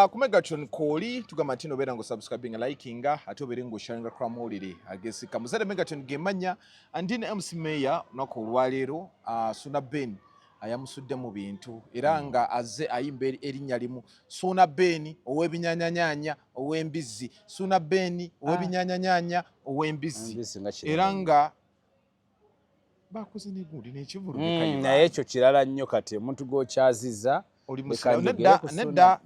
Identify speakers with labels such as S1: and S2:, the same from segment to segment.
S1: Ku Megatron kooli tugamba nti nobeera nga osubscribinga, likinga, ate obeere nga osharinga ku amawulire agesika. Muzadde Megatron gemanya andine MC Mayor. Olunaku olwaleero Suna Ben ayamusudde mu bintu era nga azze ayimba erinnya limu, Suuna Ben ow'ebinyanyanyanya ow'embizzi, Suuna Ben ow'ebinyanyanyanya ow'embizzi.
S2: Embizzi nga kirala
S1: era
S2: nnyo.
S1: Nga bakoze negundi n'ekivulu.
S2: Naye ekyo kirala nnyo. Kati omuntu gw'okyaziza
S1: Oli
S2: leka
S1: musiraamu.
S2: njogere
S1: Nedda,
S2: ku Suuna.
S1: nedda.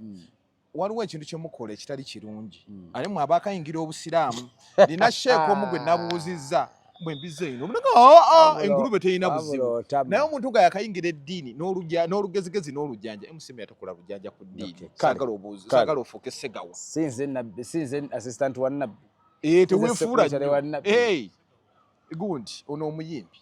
S1: Waliwo ekintu kyemukola ekitali kirungi. Ate mwe abakayingira obusiraamu, nina sheeka omu gwe nabuuzizza bwe embizi eno omunaga aa engulube terina
S2: Wabula
S1: buzibu.
S2: otama.
S1: Naye omuntu nga yakayingira eddiini n'olugezigezi n'olujjanja, emusimu yatakola lujjanja ku ddiini.
S2: Okay, kale,
S1: Saagala obuuzi,
S2: kale.
S1: saagala ofuuke segawa.
S2: Sinze nabbi, sinze assistant wa nabbi.
S1: Eh, teweefuula
S2: Secretary wa
S1: nnyo.
S2: Nabbi.
S1: Eh, gundi ono omuyimbi.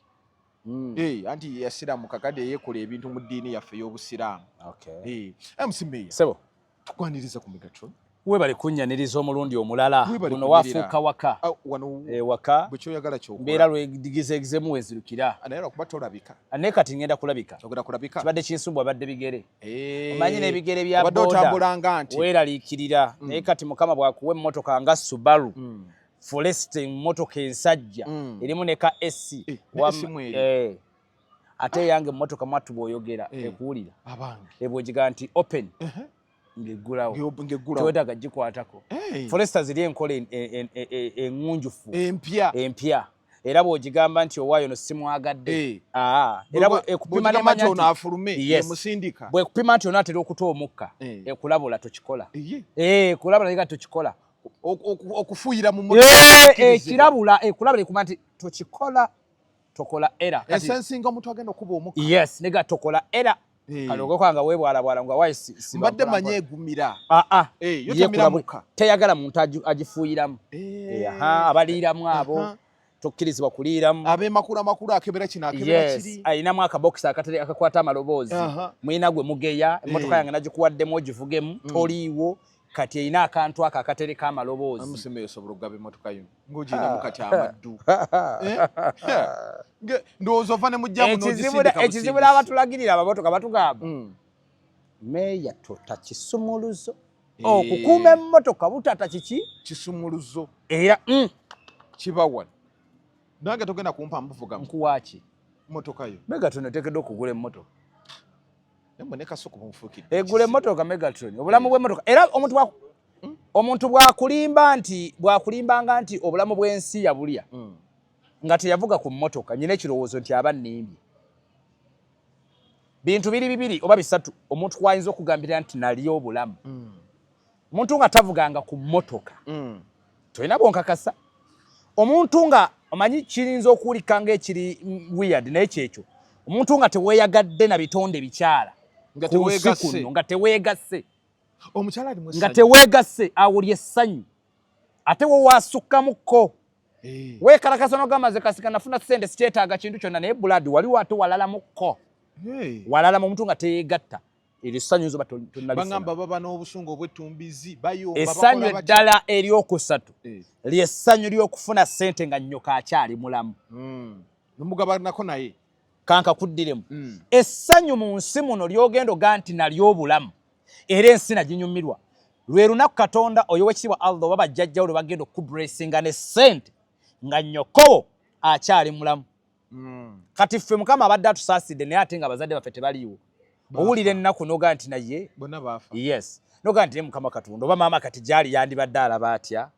S1: Eh, anti yasiramuka kati yeekola ebintu mu ddiini yaffe ey'obusiraamu.
S2: Okay.
S1: Eh, MC Mayor,
S2: Sebo.
S1: tukwaniriza ku Megatron.
S2: Webale kunnyaniriza omulundi omulala.
S1: Webale
S2: Guno
S1: kunyirira.
S2: wafuuka waka.
S1: Ah, wano
S2: Waka
S1: bwe kyoyagala kyokola.
S2: Mbeera lwegizegizemu wenzirukira.
S1: Naye lwakuba tolabika.
S2: Naye kati ngenda kulabika.
S1: Ogenda kulabika.
S2: Kibadde kinsumbu, abadde bigere.
S1: Eh,
S2: Omanyi n'ebigere bya
S1: obadde
S2: boda.
S1: otambulanga nti
S2: Weeraliikirira. Naye kati Mukama bw'akuwa emmotoka nga Subaru Forester, emmotoka ensajja erimu ne ka AC.
S1: Eh, ne AC mweri.
S2: Eh. Ate eyange emmotoka mwattu bw'oyogera ekuwulira.
S1: Abange.
S2: Ebwogiga nti open, ng'eggulawo.
S1: Ng'eggulawo.
S2: Tewetaaga gikwatako. Forester ziri enkola eŋŋunjufu.
S1: Empya.
S2: Empya, era bw'ogigamba nti owaayo no simwagadde. Aa, era ekupima
S1: Bw'ogigamba
S2: nemanya
S1: nti ono
S2: nti
S1: afulume,
S2: Yes.
S1: emusindika.
S2: Bwekupima nti ono atera okuta omukka, ekulabula tokikola. Eh, ekulabula nega tokikola.
S1: Okufuuyira mu mmotoka kukkirizibwa.
S2: Ekirabula, ekulabula, ekuma nti tokikola, tokola era.
S1: Esensinga omuntu agenda okuba omukka.
S2: Yes, nega tokola era. Kale ogoka nga weebwalabwala nga wayi
S1: Mbadde manyi egumira.
S2: Ah, ah.
S1: Eh, yo
S2: Ye
S1: temira mukka.
S2: Teyagala muntu agifuuyiramu. Aha, abaliiramu abo tokkirizibwa kuliiramu.
S1: Ab'emakula makulu akebera kino, akebera kiri.
S2: Ayinamu akabokisi akatere akakwata amaloboozi. Mulina gwe mugeya emmotoka yange nagikuwaddemu ogivugemu, toliiwo, kati erina akantu ako akatereka amaloboozi.
S1: Amuseme osobola okugaba emmotoka yo ng'ogirinamu kati amaddu. Eh? Ndowooza ova ne mujjamu n'ogisindika
S2: Ekizibu
S1: busindisi.
S2: N'abatulagirira abamotoka batugamba, meeya tota kisumuluzo. Okukuuma emmotoka butata kiki?
S1: Kisumuluzo.
S2: Era
S1: Kiba wano nange togenda kumpa muvugamu.
S2: Nkuwaaki?
S1: Motoka yo.
S2: Megatron oteekeddwa okugula emmotoka.
S1: Naye mwe ne Kasuku mumufuukidde
S2: Egula
S1: ekizibu.
S2: emmotoka, Megatron. Obulamu bw'emmotoka era omuntu omuntu bwakulimba nti bwakulimbanga nti obulamu bw'ensi yabulya nga teyavuga ku mmotoka, nyina ekirowoozo nti aba nnimbye. Bintu biri bibiri oba bisatu omuntu kwayinza okugambira nti nali obulamu. Omuntu nga tavuganga ku mmotoka, tolina bwonkakasa. Omuntu nga omanyi kirinza okuwulika ngaekiri weird, naye kyekyo, omuntu nga teweeyagadde na bitonde bikyala
S1: Nga
S2: ku nsi
S1: teweegasse.
S2: kuno, nga teweegasse.
S1: Omukyala alimu
S2: Nga
S1: essanyu.
S2: teweegasse, awulya essanyu ate wo wasukkamukko. Weekalakasa nogamba nze kasika nafuna sente sikyetaaga kintu kyonna, naye buladi waliwo ate walalamukko. Walalamu omuntu nga teyegatta, eryo essanyu nzo tonalifuna.
S1: Bagamba baba n'obusungu obw'ettumbizi, bayomba,
S2: Essanyu
S1: bakola batya.
S2: eddala eryokusatu lyessanyu ly'okufuna ssente nga nnyoko akyali mulamu.
S1: Nomugabanako naye.
S2: Kankakuddiremu. Essanyu mu nsi muno lyogenda oga nti nalyo obulamu era ensi naginyumirwa, lwe lunaku Katonda oyo w'ekitiibwa Allah oba bajjajjawo lwe bagenda okukublessinga ne ssente nga nnyokowo akyali mulamu. Kati ffe Mukama abadde atusaasidde, naye ate nga abazadde baffe tebaliiwo, owulira ennaku noga nti naye
S1: Bonna baafa.
S2: Yes, noga nti naye Mukama Katonda oba maama kati gyali yandibadde alaba atya,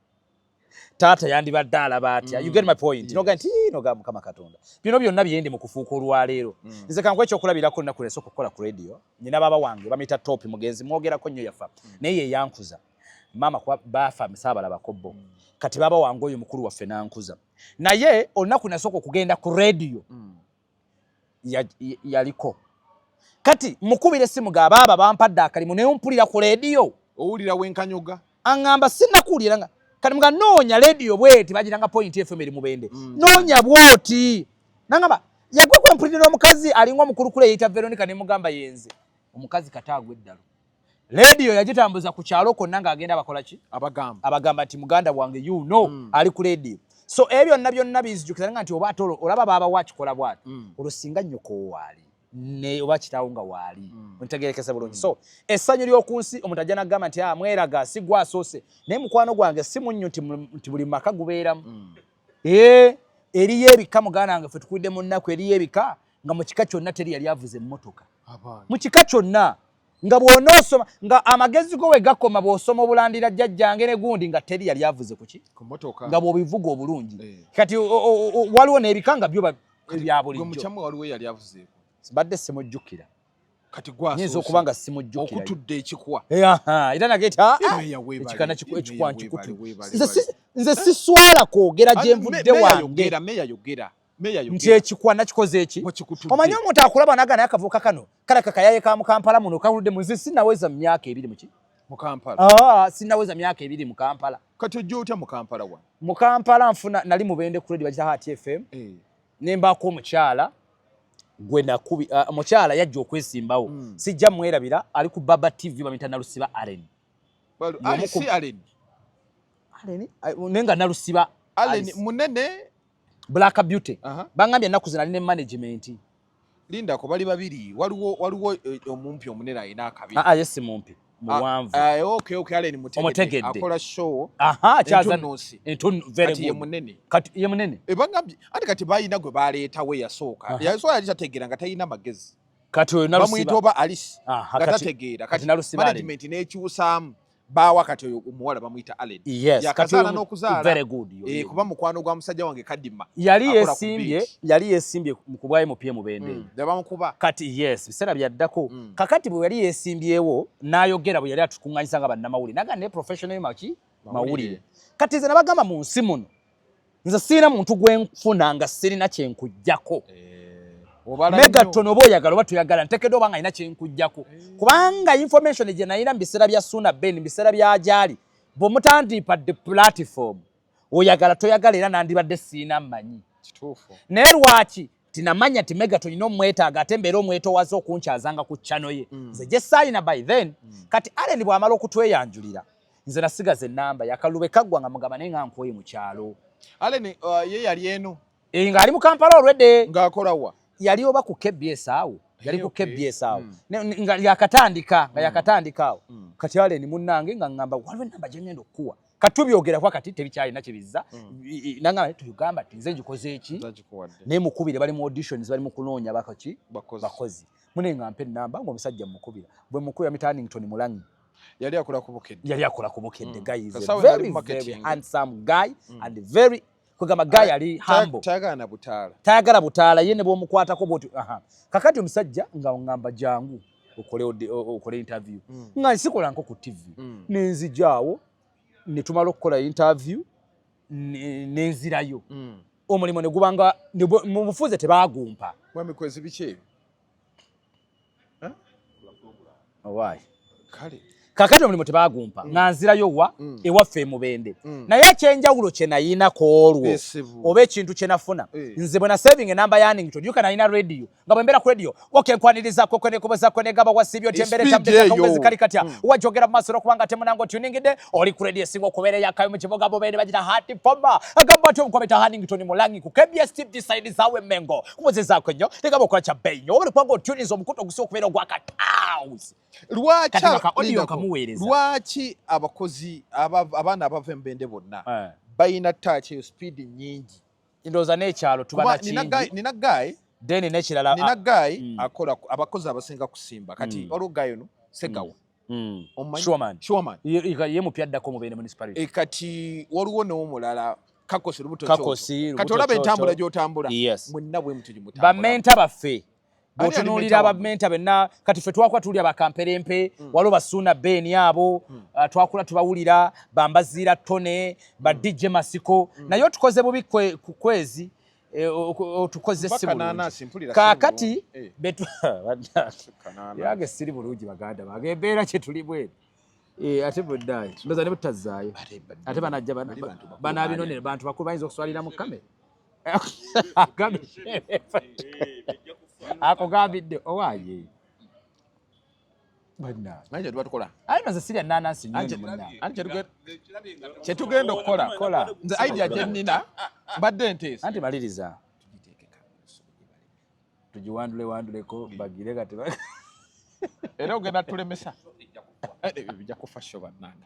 S2: taata yandibadde alaba atya? You get my point? Noga nti "Ii," noga Mukama Katonda, bino byonna byendi mu kufuuka olwaleero. Nze kankuwa ekyokulabirako. Olunaku lwensooka okukola ku radio, nyina baaba wange bamuyita Topi, mugenzi, mwogerako nnyo, yafa, naye ye yankuza. Maama kuba baafa saabalabako bo. Kati baaba wange oyo mukulu waffe nankuza, naye olunaku nasooka okugenda ku radio yaliko. Kati mukubira essimu ga baaba bampadde akalimu, naye mpulira ku leediyo.
S1: Owulira wenkanyoga.
S2: Aŋŋamba sinnakuwulira nga kati mga noonya leediyo bweti bagiranga Point FM eri Mubende. Noonya bwoti nangamba yagwe kwempulirira omukazi alinga omukulukulu eyita Veronica, ne mugamba yenze omukazi. Kati agwa eddalo, leediyo yagitambuza ku kyalo konna ng'agenda bakola ki?
S1: Abagamba.
S2: Abagamba nti muganda wange ali ku leediyo. So ebyo byonna byonna bizijjukiza nga nti oba ate olaba baaba wakikola bwati, olwo singa nnyoko waali. Ne oba kitaawo nga waali. Ontegerekesa bulungi. So essanyu ly'oku nsi, omuntu ajja nagamba nti, "Ah, mweraga si gwe asoose," naye mukwano gwange, si munnyo nti buli maka gubeeramu. Ee, eriyo ebika, muganda wange, ffe tukulidde mu nnaku, eriyo ebika nga mu kika kyonna teri yali avuze emmotoka.
S1: Abaana.
S2: Mu kika kyonna, nga bw'onoosoma, nga amagezi go we gakoma, bw'osoma obulandira jjajjange ne gundi, nga teri yali avuze ku ki?
S1: Ku motoka.
S2: Nga bw'obivuga obulungi. Kati waliwo n'ebika nga byo ebya
S1: Gwe
S2: bulijjo.
S1: Mukyamu waliwo eyali avuzeeko?
S2: Badde simujjukira.
S1: Kati gwe
S2: Nyinza
S1: asoose.
S2: okuba nga simujjukira.
S1: Okutudde ekikwa.
S2: Eh, aha, era nageta
S1: Meeya weebale,
S2: ekikana
S1: Meeya
S2: ekikwa
S1: weebale,
S2: nkikutu.
S1: weebale,
S2: Nze
S1: weebale.
S2: siswala kwogera gye nvudde
S1: Meeya
S2: wange.
S1: yogera, meeya yogera, meeya
S2: Nti
S1: yogera.
S2: ekikwa nakikoze eki?
S1: Wakikutudde.
S2: Omanyi omuntu akulaba naga, naye akavuka kano kalaka kayaye ka mu Kampala muno kawuludde mu nze. Sinaweza myaka 2 muki?
S1: Mu Kampala?
S2: Ah, sinaweza myaka 2 mu Kampala.
S1: Kati ojja otya mu Kampala wano?
S2: Mu Kampala nfuna nali mubende ku radio bagita Heart FM. Ne mbaako omukyala gwe nakubi, omukyala yajja okwesimbawo. Sijja mwerabira, ali ku Baba TV, bamuyita Nalusiba Allen.
S1: Ali si Allen.
S2: Allen, naye nga Nalusiba.
S1: Allen
S2: Alice.
S1: Munene.
S2: Black Beauty. Bangambye ennaku zino alina management.
S1: Lindako, bali babiri. Waliwo omumpi omunene alina akabi.
S2: Ah, ye si mumpi, muwanvu.
S1: Ah, okay, Allen mutegedde.
S2: Omutegedde.
S1: Akola show.
S2: Aha, kyaza
S1: Entunnunsi.
S2: Very
S1: Kati ye
S2: good.
S1: munene.
S2: Kati ye munene.
S1: E, bangambye anti kati balina gwe baleetawo eyasooka. Yasooka yali tategeera, nga talina magezi.
S2: Kati oyo
S1: Bamuyita
S2: Nalusiba.
S1: oba Alice.
S2: Aha,
S1: nga tategeera.
S2: kati
S1: Kati
S2: Nalusiba Allen.
S1: management n'ekyusaamu, baawa kati oyo omuwala bamuyita Allen.
S2: Yes, kati
S1: Yakazaala
S2: oyo
S1: n'okuzaala.
S2: Very good. Yo,
S1: Eh,
S2: yo.
S1: kuba mukwano gwa musajja wange Kadima.
S2: Yali
S1: Akola ku
S2: yesimbye,
S1: beach.
S2: yali yesimbye mu kubwa MP Mubende.
S1: Ne bamukuba.
S2: Kati yes, biseera byaddako. Kakati bwe yali yesimbyewo n'ayogera, bwe yali atukuŋŋaanyisa nga bannamawulire, naga ne professional maki mawulire. Kati nze nabagamba, mu nsi muno nze sirina muntu gwe nfuna nga sirina kyenkuggyako.
S1: Obala
S2: Megaton, oba oyagala oba toyagala, nteekeddwa oba nga alina kyenkuggyako, kubanga information gye nalina mu biseera bya Suuna Ben, mu biseera bya gyali, bw'omutandipadde platform, oyagala toyagala, era nandibadde siina mmanyi.
S1: Kituufu.
S2: Naye lwaki tinamanya nti Megaton olina omwetaaga, ate mbeera omwetowaze okunkyazanga ku channel ye nze gye saayina by then. Kati Allen bw'amala okutweyanjulira, nze nasigaza enamba yakalube kaggwa nga mugamba, naye nga nkooye mu kyalo.
S1: Allen ye yali eno?
S2: Eh, ng'ali mu Kampala olwedde.
S1: Ng'akola wa?
S2: Yali oba ku KBS awo, yali ku KBS awo. Nga yakatandika, nga yakatandika awo. Kati Allen munnange nga ŋŋamba, waliwo enamba gye ŋŋenda okukuwa. Kati tubyogerako, kati tebikyalina kibizza. Nangamba, tugamba nti nze ngikoze eki?
S1: Nzagikuwadde.
S2: Naye mukubire, bali mu auditions, bali mu kunoonya bakaki?
S1: Bakozi.
S2: Bakozi. Mune nga mpa enamba, ng'omusajja mukubira. Bwe mukubira, Mitannington Mulangi.
S1: Yali akola ku Bukedde.
S2: Yali akola ku Bukedde. Guy is a
S1: Kasawo yali
S2: very,
S1: marketing.
S2: very handsome guy and very, kwegamba guy ali humble.
S1: Tayagala na butaala.
S2: Tayagala butaala, ye ne bw'omukwatako bwoti. Aha, kakati omusajja nga ŋŋamba, jangu okole okole interview. Nga nsikola nko ku TV. Nenzijaawo ne tumala okukola interview, nenzirayo. Omulimu ne gubanga mu bufuze tebagumpa.
S1: Mwami Kwezi, biki ebyo?
S2: Owaayi.
S1: Kale.
S2: Kakati omulimu tebagumpa, nga nzirayo wa ewaffe e Mubende. Naye ekyenjawulo kye nayinako olwo
S1: Esibu.
S2: oba ekintu kye nafuna, nze bwe nasavinga enamba ya Annington, yuka nalina radio, nga bwe mbeera ku radio, ok, nkwanirizaako kwenekobozako negaba wasibyo tembere.
S1: Speed
S2: Tamdekawezi
S1: eyo.
S2: kali katya wajogera mu maaso n'okubanga temunango tuningidde oli ku radio esinga okubeera eyakayo mu kibuga Mubende, bagita Hati Foma. Agamba ati omukwamita Hannington Mulangi ku KBS TV side zaawe Mengo kubuzizaako nnyo, negamba okola kya bbeeyi nnyo, obali kubanga otuninza omukutu ogusinga okubeera ogwakatawuzi.
S1: Lwaki
S2: Kati nga ka audio
S1: Lindako,
S2: kamuweereza.
S1: Lwaki abakozi abaana abava embende bonna balina touch eyo, speed nyingi?
S2: Ndowooza n'ekyalo tuba
S1: Kuba nina
S2: nakingi.
S1: nina guy
S2: Then n'ekirala
S1: nina guy akola abakozi abasinga kusimba. Kati waliwo guy ono Segawa. Omumanyi?
S2: Sure.
S1: Sure.
S2: Ye mupya addako Mubende municipality.
S1: E, kati waliwo n'omulala, Kakosi Lubuto.
S2: Kakosi,
S1: Kyoto.
S2: Lubuto
S1: Kati olaba
S2: Kyoto.
S1: entambula gy'otambula, mwenna bwe mutyo gye mutambula.
S2: Bamenta baffe,
S1: Ani
S2: bw'otunuulira
S1: ali mentor?
S2: Abamenta benna kati ffe twakula tuwulira bakamperempe, waliwo Basuuna Ben abo, twakula tubawulira, Bambaziira Tone, ba DJ Masiko, naye otukoze bubi ku kwezi, otukoze si
S1: Mpaka
S2: bulungi.
S1: nanasi, mpulira si
S2: Kaakati
S1: bulungi.
S2: betu
S1: Kanaanasi.
S2: yange siri bulungi, baganda bange, embeera kye tuli bwenu. Eh, ate bweddayi ndoza ne butazaayo, ate banajja
S1: Bali bantu bakulu.
S2: banabinonera, bantu bakulu bayinza okuswalira mu kamera. Akugambidde owaaye bannange.
S1: Naye kye tuba tukola.
S2: Aye nze sirya nanansi nnyo.
S1: Anti
S2: Munnange.
S1: Anti kyetugenda okukola.
S2: Kola.
S1: Nze idea gye nnina, mbadde nteesa.
S2: Anti maliriza. Tugiwandule wanduleko bagire kati
S1: Era ogenda tulemesa. Bijja kufa show bannange.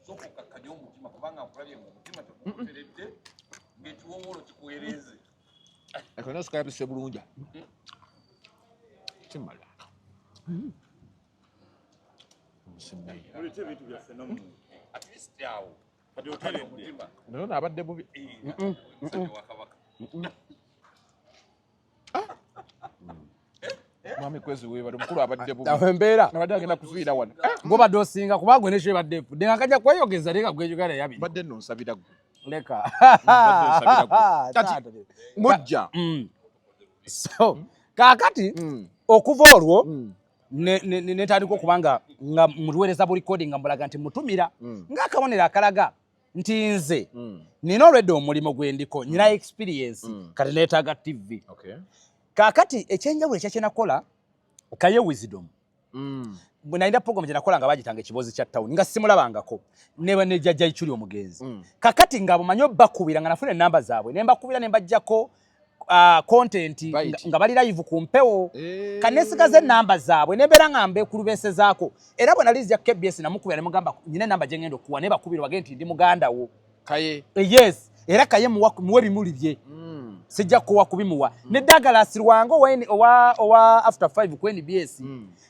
S3: Sooka okkakkanye omutima kubanga nkulabye ng'omutima tegukuteredde ng'ekiwowolo kikuwereeze.
S1: Ekyo sikalabise bulungi. Kimala.
S4: Muleete ebintu byaffe nammwe.
S3: At least awo
S4: Kati oteredde.
S3: omutima
S1: Naye ono abadde bubi.
S3: Omusajja wa Kabaka.
S1: Mwami Kwezi weebale, omukulu abadde bubi.
S2: Awo embeera
S1: Abadde agenda kufiira wano.
S2: Gobadde osinga kuba gwe nekyo ebadde efudde nga kajja kweyogeza naye nga gwe Uganda yabiri.
S1: Mbadde nno nsabira ggwe.
S2: Leka.
S1: Mbadde nsabira ggwe. Kati mujja.
S2: So kaakati okuva olwo netandika okuba nga mutuweereza bu recording nga mbulaga nti mutumira ng'akabonero akalaga nti nze nina olwedde omulimu gwe ndiko, nina experience, kati neetaaga TV. Kaakati ekyenjawulo ekya kyenakola Kaye Wisdom, bwe nalina program gye nakola nga bagitanga Ekibozi kya Town nga simulabangako neba ne Jjajja Ichuli omugenzi. Kakati nga bumanyi obbakubira nga nafuna enamba zaabwe ne mbakubira ne mbaggyako content nga bali live ku mpewo. Kanesigaze enamba zaabwe ne mbeera nga mbekulubeesezaako. Era bwe nali nzija KBS namukubira ne mugamba nyina enamba gye ngenda okuwa naye bakubira bagende nti ndi muganda wo.
S1: Kaye.
S2: Yes, era Kaye muwe ebimuli bye. Sijja kuwa kubimuwa. Ne Douglas Lwango owa After 5 ku NBS.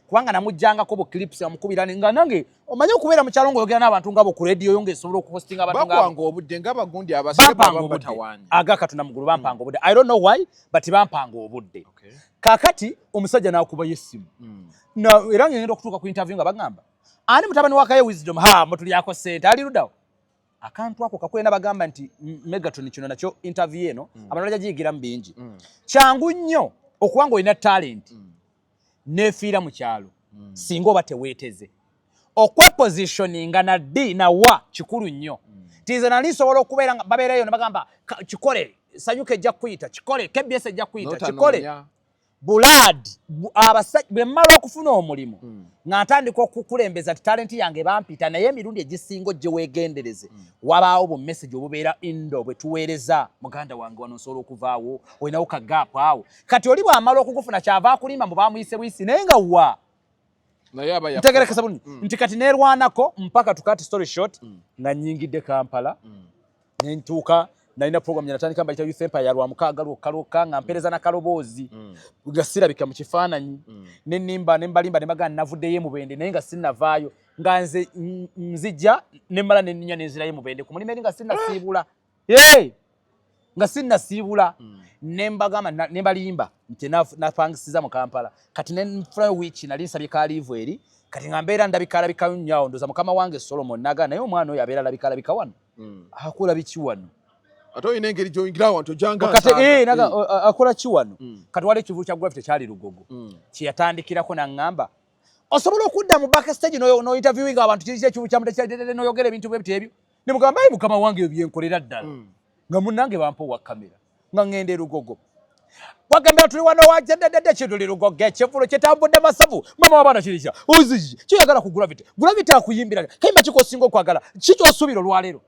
S2: Kubanga namujjangako bu clips amukubira nga nange omanyi okubeera mu kyalo ng'oyogera n'abantu ng'abo ku radio yo ng'esobola okuhostinga abantu ng'abo.
S1: Bakwanga obudde ng'abagundi abasibe
S2: Bampanga obudde.
S1: batawaanya.
S2: Aga Katonda mugulu bampanga obudde. I don't know why but bampanga obudde. Kaakati omusajja n'akubayo essimu. Na era ngenda okutuuka ku interview nga bagamba ani mutabani wa Kaye Wisdom, ha mutulyako ssente ali luddawo. Akantu ako kakulena bagamba nti Megaton kino nakyo interview eno abantu bajja giyigiramu bingi. Kyangu nnyo okuba ng'olina talent neefiira mu kyalo singa oba teweeteze. Okwepositioninga na D na wa kikulu nnyo. Nti nze nali nsobola okubeera nga babeerayo ne bagamba kikole, Sanyuka ejja kuyita, kikole, KBS ejja kuyita, kikole. Bulad bwe mmala okufuna omulimu nga ntandika okukulembeza nti talenti yange bampita, naye emirundi egisinga ojje weegendereze wabaawo bu message obubeera indo bwe tuweereza muganda wange wano nsobola okuvaawo olinawo ka gap awo. Kati oli bw'amala okugufuna kyava akulimba mbu bamuyise buyisi naye nga wa ntegerekesa bulungi nti kati neerwanako mpaka to cut story short nga nnyingidde Kampala ne ntuuka nalina program gye natandika mbayita Youth Empire ya Lwamukaaga lwokka lwokka nga mpeereza na kaloboozi nga sirabika mu kifaananyi ne nnimba ne mbalimba ne mbagamba navuddeyo e Mubende naye nga sinnavaayo nga nze nzija ne mmala ne nninnya ne nzirayo e Mubende ku mulimu eri nga sinnasiibula. Hey! Nga sinnasiibula ne mbagamba ne mbalimba nti napangisiza mu Kampala. Kati ne nfunayo wiiki nali nsabye ka leave eri kati nga mbeera ndabika alabika nnyo awo ndowooza mukama wange Solomon n'agamba naye omwana oyo abeera alabika alabika wano. Akola biki wano?
S1: Ate olina engeri gy'oyingira awantu ojjanga
S2: Kati,
S1: nsanga.
S2: Naga, akola ki wano? Kati waliwo ekivu kya Gravity kyali Lugogo. Kye yatandikirako n'aŋŋamba osobola okudda mu backstage no interviewing abantu kiri ekivu kya Mutesi n'oyogera ebintu bwe bityo ebyo. Ne mugamba ayi mukama wange ebyo byenkolera ddala. Nga munnange bampa owa kamera nga ŋŋenda e Lugogo. Wagambira tuli wano wa jededede kituli Lugogo ekivulo kitambudde masavu mama w'abaana kiri kya uziji kyoyagala ku Gravity. Gravity akuyimbira kayimba ki k'osinga okwagala ki ky'osuubira olwaleero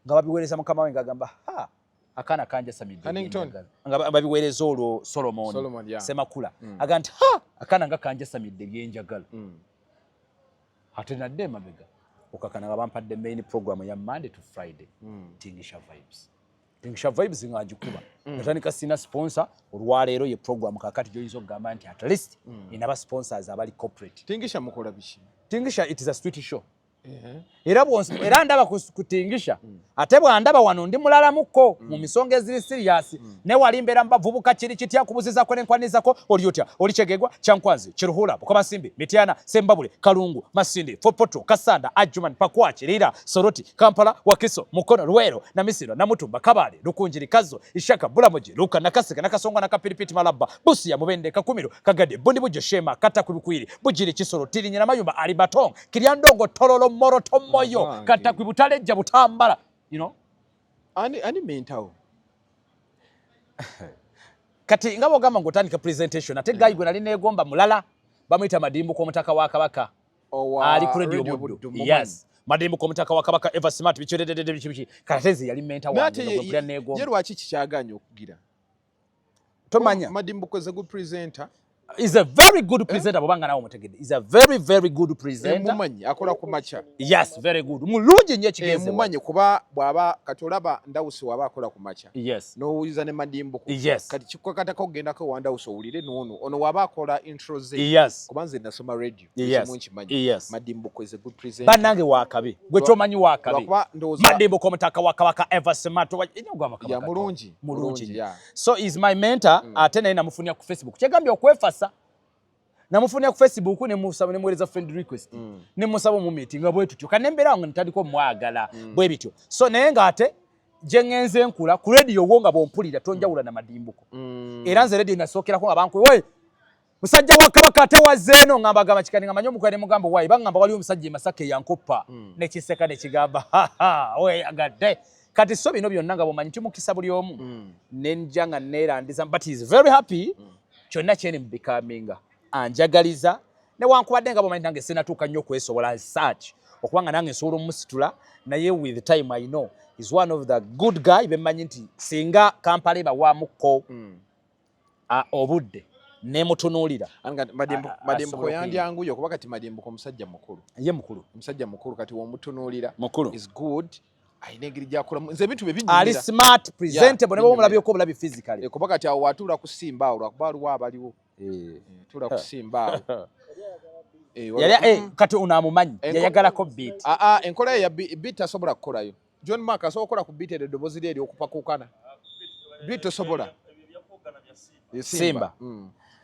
S2: nga babiweereza mukama we ng'agamba ha akaana kanjasamidde
S1: Hannington.
S2: nga babiweereza olwo Solomon,
S1: Solomon, yeah.
S2: Semakula agamba nti ha akaana nga kanjasamidde byenjagala ate nadde emabega okakana nga bampadde main program ya Monday to Friday Tingisha Vibes. Tingisha Vibes nga ngikuba natandika sina sponsor olwaleero ye program kakati gy'oyinza okugamba nti at least ina sponsors abali corporate.
S1: Tingisha mukola biki?
S2: Tingisha it is a street show. Era era ndaba kutingisha ate bwandaba wano ndi mulalamuko mu misonga eziri serious ne wali mbeera mbavubuka kiri kitya kubuzizako nenkwanizako oli otya oli Kyegegwa Kyankwanzi Kiruhura Bukomansimbi Mityana Sembabule Kalungu Masindi Fort Portal Kasanda Adjuman Pakwach Lira Soroti Kampala Wakiso Mukono Luweero Namisiro Namutumba Kabale Lukunjiri Kazo Ishaka Bulamoji Luka Nakaseka Nakasongo Nakapiripiti Malaba Busia Mubende Kakumiro Kagade Bundibugyo Shema Katakwi Bukwiri Bugiri Kisoro Tirinya Namayumba Alibatong Kiryandongo Tororo Moroto Moyo Katakwi Butalejja Butambala, you know.
S1: Ani mentawo?
S2: Kati nga bw'ogamba ng'otandika presentation ate guy gwe nali neegomba mulala bamuyita Madimbuko omutaka wa Kabaka ali ku Radio Buddu. Yes. Madimbuko omutaka wa Kabaka Eva Smart bikirededede biki biki. Kati ate nze yali mentor wange nga gwe mpulira neegomba.
S1: Ye lwaki kikyagaanye okugira?
S2: Tomanya.
S1: Madimbuko is a good presenter.
S2: Is a very good presenter, bwobanga nawe omutegedde, is a very very good presenter.
S1: Mumanyi akola ku makya.
S2: Yes, very good, mulungi nnyo ekigenze.
S1: Mumanyi kuba bw'aba kati olaba Ndawusi waba akola ku makya, n'owuliza ne Madimbuko. Kati kikukakatako okugendako wa Ndawusi owulire n'ono ono waba akola intro ze. Kuba nze nasoma radio, ekimu nkimanyi. Madimbuko is a good presenter.
S2: Bannange wakabi, gwe kyomanyi wakabi.
S1: Lwakuba ndowooza
S2: Madimbuko omutaka wa Kabaka Eversemato.
S1: Ya, mulungi,
S2: mulungi
S1: mulungi,
S2: nnyo.
S1: Yeah.
S2: So is my mentor. Ate naye namufunira ku Facebook, kyegambye okwefasa, namufunira ku Facebook, nemusaba, nemuweereza friend request, nemusaba mu meeting nga bwe tutyo kane mbeera nga ntandika omwagala bwe bityo. So naye ng'ate gye ŋŋenze nkula ku radio wo nga bw'ompulira tonjawula na Madimbuko. Era nze radio nasookerako nga bankuwe, "We musajja wa Kabaka, ate wazzeeno?" Ngamba gamba kikani nga manyi omukwera, ne mugamba, "Wayi baŋŋamba waliwo omusajja e Masaka eyankoppa." Nekiseka nekigamba, "Weyagadde kati." So bino byonna nga bwomanyi nti mukisa buli omu, nenja nga neerandiza, but he is very happy. Kyonna kyeni mubikaminga anjagaliza, newankubadde nga bwomanyi nange sinatuuka nnyo okwesobola search okubanga nange nsobola omusitula, naye with time I know is one of the good guy bemmanyi nti singa Kampala ebawamukko obudde nemutunuulira.
S1: Anga Madimbuko
S2: Asobola
S1: yandyanguye kuba kati Madimbuko musajja mukulu.
S2: Ye mukulu.
S1: Musajja mukulu, kati womutunuulira
S2: Mukulu.
S1: is good, alina engeri gyakolamu, nze ebintu bye
S2: Ali
S1: binyumira.
S2: smart, presentable, ne bwoba
S1: Binyumira.
S2: omulabyeko obulabi physically.
S1: Eh, kuba kati awo watuula kusimba awo, lwakuba waliwo abaliwo. Eh, tuula kusimba awo. Eh,
S2: Yali kati ono amumanyi, yayagalako beat.
S1: Ah, ah, enkola ye ya beat tasobola kukolayo. John Mark asobola okukola ku beat eryo eddoboozi lye eryokupakukana. Beat tosobola. Eh,
S2: Simba.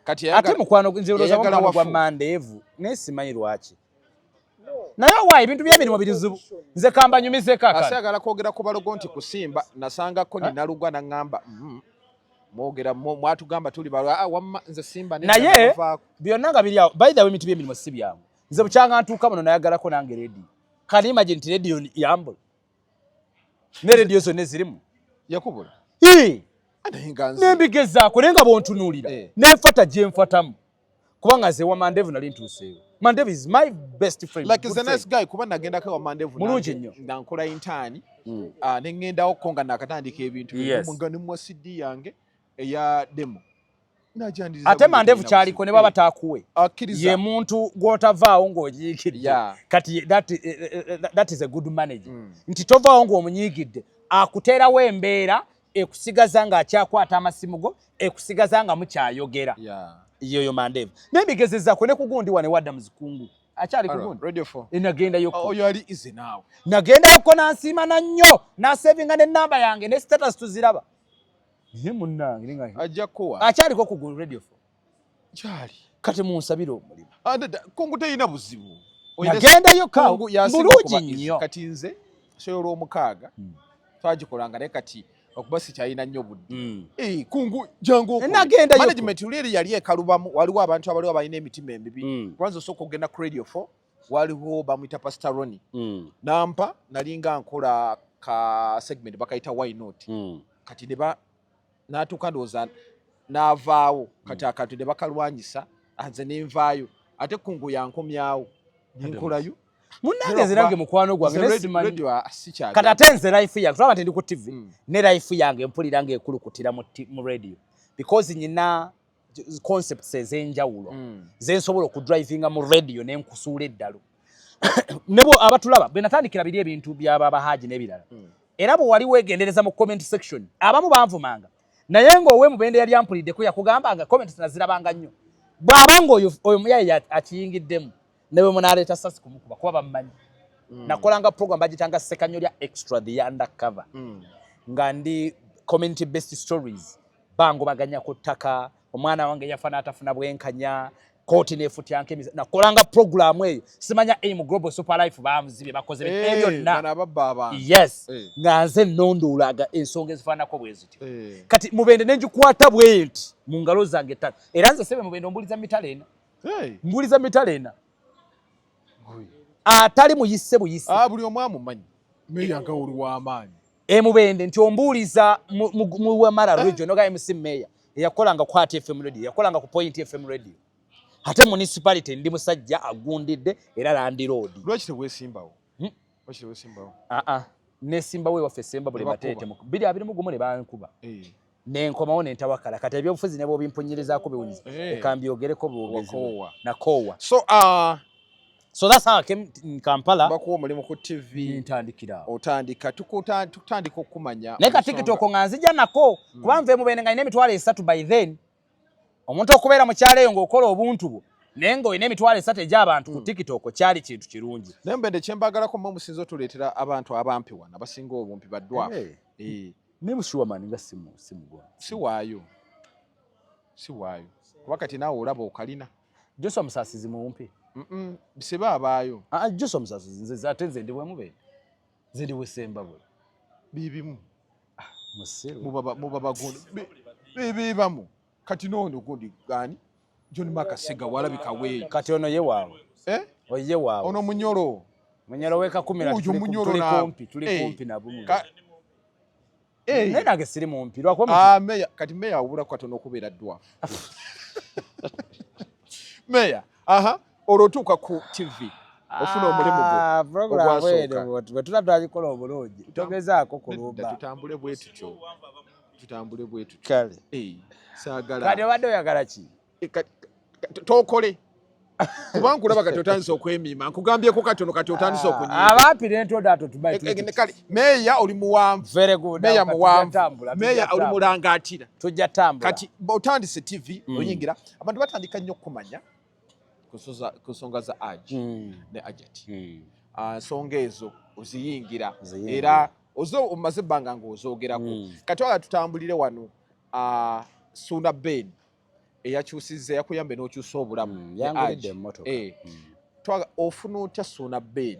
S1: Kati
S2: Ate mukwano, nze ndowooza
S1: yayagala
S2: mukwano gwa
S1: wafu.
S2: Mandeevu, naye simanyi lwaki, naye owaayi ebintu by'emirimu birizibu, nze kambanyumizeeko akano.
S1: Asyagala kwogera ku balogo nti kusimba nasangako ninalugwa naŋŋamba, mwogera mwatugamba tuli balwa." Ah, wamma nze Simba nedda,
S2: Naye
S1: namuvaako.
S2: Byonna nga biri awo, by the way, emiti by'emirimu si byangu. Nze bukyanga ntuuka muno nayagalako nange radio. Can you imagine nti radio yambula ne radio zonna ezirimu?
S1: Yakubula?
S2: Ii,
S1: Naye nga nze
S2: nembigezaako, naye nga bwontunuulira nenfata gye nfatamu, kubanga nze wa Mandevu nali ntuuseewo. Mandevu is my best friend,
S1: like
S2: good
S1: is a nice
S2: friend.
S1: guy, kuba nagendako ewa Mandevu
S2: Mulungi
S1: nange
S2: nnyo.
S1: nga nkola intern. Ah, ne ŋŋendawoko nga nakatandika ebintu nga nemuwa CD yange eya demo. Najandiriza
S2: Ate
S1: bulungi,
S2: Mandevu
S1: talina
S2: kyaliko
S1: buzibu.
S2: ne baba taakuwe,
S1: Akkiriza.
S2: ye muntu gw'otavaawo ng'onyiikidde. Kati that is a good manager, nti tovaawo ng'omunyiigidde, akuteerawo embeera ekusigaza ng'akyakwata amasimu go, ekusigaza nga mukyayogera. Yoyo Mandevu naye mbigezezaako ne kugundi wane wadda muzikungu akyali kugundi.
S1: Radio 4.
S2: Nagendayoko.
S1: Oyo ali easy naawe.
S2: Nagendayoko nansiima na nnyo, nasevinga n'ennamba yange ne status tuziraba, naye munnange ninga
S1: Ajja kuwa.
S2: Akyaliko ku Radio 4.
S1: Kyali.
S2: Kati munsabire omulimu.
S1: Ah, nedda, Kungu teyina buzibu.
S2: Nagendayo ka
S1: Kungu yasinga
S2: mulungi
S1: okuba easy.
S2: nnyo.
S1: Kati nze show olwomukaaga twagikolanga, naye kati okuba sikyalina nnyo budde. Eh, Kungu jangu okole.
S2: Nagendayo.
S1: Management luli eri yali ekalubamu, waliwo abantu abaliwo balina emitima emibi. Kwanza osooka okugenda ku Radio 4, waliwo bamuyita Pastor Ronnie. Nampa nalinga nkola ka segment bakayita "Why Not". Kati ne ba n'atuuka ndowooza n'avaawo, kati akantu ne bakalwanyisa, nze ne nvaayo, ate Kungu yankomyawo nenkolayo.
S2: Munnange nze nange mukwano gwange
S1: Nze
S2: naye simanyi.
S1: Radio, ah, sikyagala.
S2: Kati ate nze life yange tulaba nti ndi ku TV, ne life yange mpulira ng'ekulukutira mu radio because nyina concepts ez'enjawulo zensobola okudrivinga mu radio nenkusuula eddalu. Nebo abatulaba bwe natandikira biri ebintu by'ababahaji n'ebirala, era bwe wali weegendereza mu comment section, abamu banvumanga, naye ng'owe Mubende yali ampuliddeko, yakugambanga comments nazirabanga nnyo, bw'abanga oyo muyaye akiyingiddemu ne bwe munaaleeta sasi kumukuba kuba bamumanyi. Nakolanga program bagitanga Sekanyo lya Extra the Undercover, nga ndi community based stories, bangobaganya ku ttaka, omwana wange yafa n'atafuna bwenkanya, kooti nefutyanko emize. Nakolanga programu eyo, simanya AIM Global Super Life bamuzibye bakoze
S1: Eh,
S2: ebyo byonna.
S1: Bano ababba abantu.
S2: Yes. Nga nze nondoolaga ensonga ezifaananako bwe zityo. Kati Mubende nengikwata bwe nti mu ngalo zange ttano, era nze sebe Mubende ombuliza mitalo ena.
S1: Hey.
S2: Mbuliza mitalo ena, atali muyise buyise.
S1: Ah, buli omu amumanyi. Meya nga oli w'amaanyi.
S2: Emubende nti ombuuliza mu Wamala region, oga MC Mayor eyakolanga ku Heart FM radio, yakolanga ku Point FM radio, ate municipality, ndi musajja agundidde era landlord.
S1: Lwaki teweesimbawo?
S2: Hmm?
S1: Lwaki teweesimbawo?
S2: Aa, nesimbawo ewaffe Semba buli
S1: Ne bakuba.
S2: Mateete mu 2021 ne bankuba. Nenkomawo nentawakala. Kati ebyobufuzi ne bwobimpunyirizaako biwunyiza, leka mbyogereko bwogezi.
S1: Wakoowa.
S2: Nakoowa.
S1: So
S2: So that's how I came in Kampala.
S1: Bakuwa omulimu ku TV.
S2: Ntandikira awo.
S1: Otandika tutandika okumanya
S2: Naye ka
S1: ensonga.
S2: TikTok nga nzija nako, kuba nve Mubende nga nina 30,000 by then. Omuntu okubeera mu kyalo eyo ng'okola obuntu bwo naye ng'olina 30,000 egy'abantu ku TikTok kyali kintu kirungi.
S1: Naye Mubende, kyembagalako, mmwe musinza otuleetera abantu abampi wano, abasinga obumpi baddwafu.
S2: Hey. Ne bushuwamani nga simugwa.
S1: Si waayo, si waayo, kuba kati naawe olaba okalina.
S2: Joshua Musasizi mumpi.
S1: Siba abaayo.
S2: Ah, Joshua Musasizi nze ate nze ndi bwemubende, nze ndi bwesembabule.
S1: Bibimu.
S2: Musiru.
S1: Muba bagundi bibibamu. Kati noono gundi gani, John Mark Sega walabika weeyo.
S2: Kati ono ye waabwe.
S1: Eh?
S2: Oyo ye waabwe.
S1: Ono munyolo.
S2: Munyolo w'ekakumira.
S1: Oyo munyolo
S2: tuli
S1: naawe.
S2: kumpi, tuli kumpi nabo. Naye nange siri mumpi lwakuba
S1: Ah, meya, kati meya awubulako katono okubeera ddwafu. Meya, aha, olwo otuuka ku TV, ofuna omulimu gwo
S2: Ah, program
S1: ogwasooka.
S2: eno bwe tuba twagikola obulungi, togezaako
S1: Nedda,
S2: kulumba.
S1: Tutambule bwe tutyo, tutambule bwe tutyo.
S2: Kale.
S1: Eh, saagala.
S2: Kati obadde oyagala ki?
S1: Eh, tookole kuba nkulaba kati otandise okwemiima. Nkugambyeko katono, kati otandise okunyiiga.
S2: Abampi nentoda ato tubaye.
S1: Eh, eh, kale meya oli muwanvu.
S2: Very good.
S1: Meya
S2: Awo kati
S1: muwanvu.
S2: tujja tambula,
S1: Meya
S2: tujja
S1: oli
S2: tambula.
S1: mulangaatira.
S2: Tujja tambula.
S1: Kati otandise TV, oyingira abantu batandika nnyo okukumanya ku nsonga za Haji ne Hajati. Ah, nsonga ezo oziyingira.
S2: Oziyingira.
S1: Era ozo omaze ebbanga ng'ozoogerako. Kati wala tutambulire wano, Suna Ben eyakyusizza, yakuyambe n'okyusa obulamu ne
S2: Yangulidde
S1: Haji.
S2: emmotoka.
S1: Eh. Ofuna otya Suna Ben?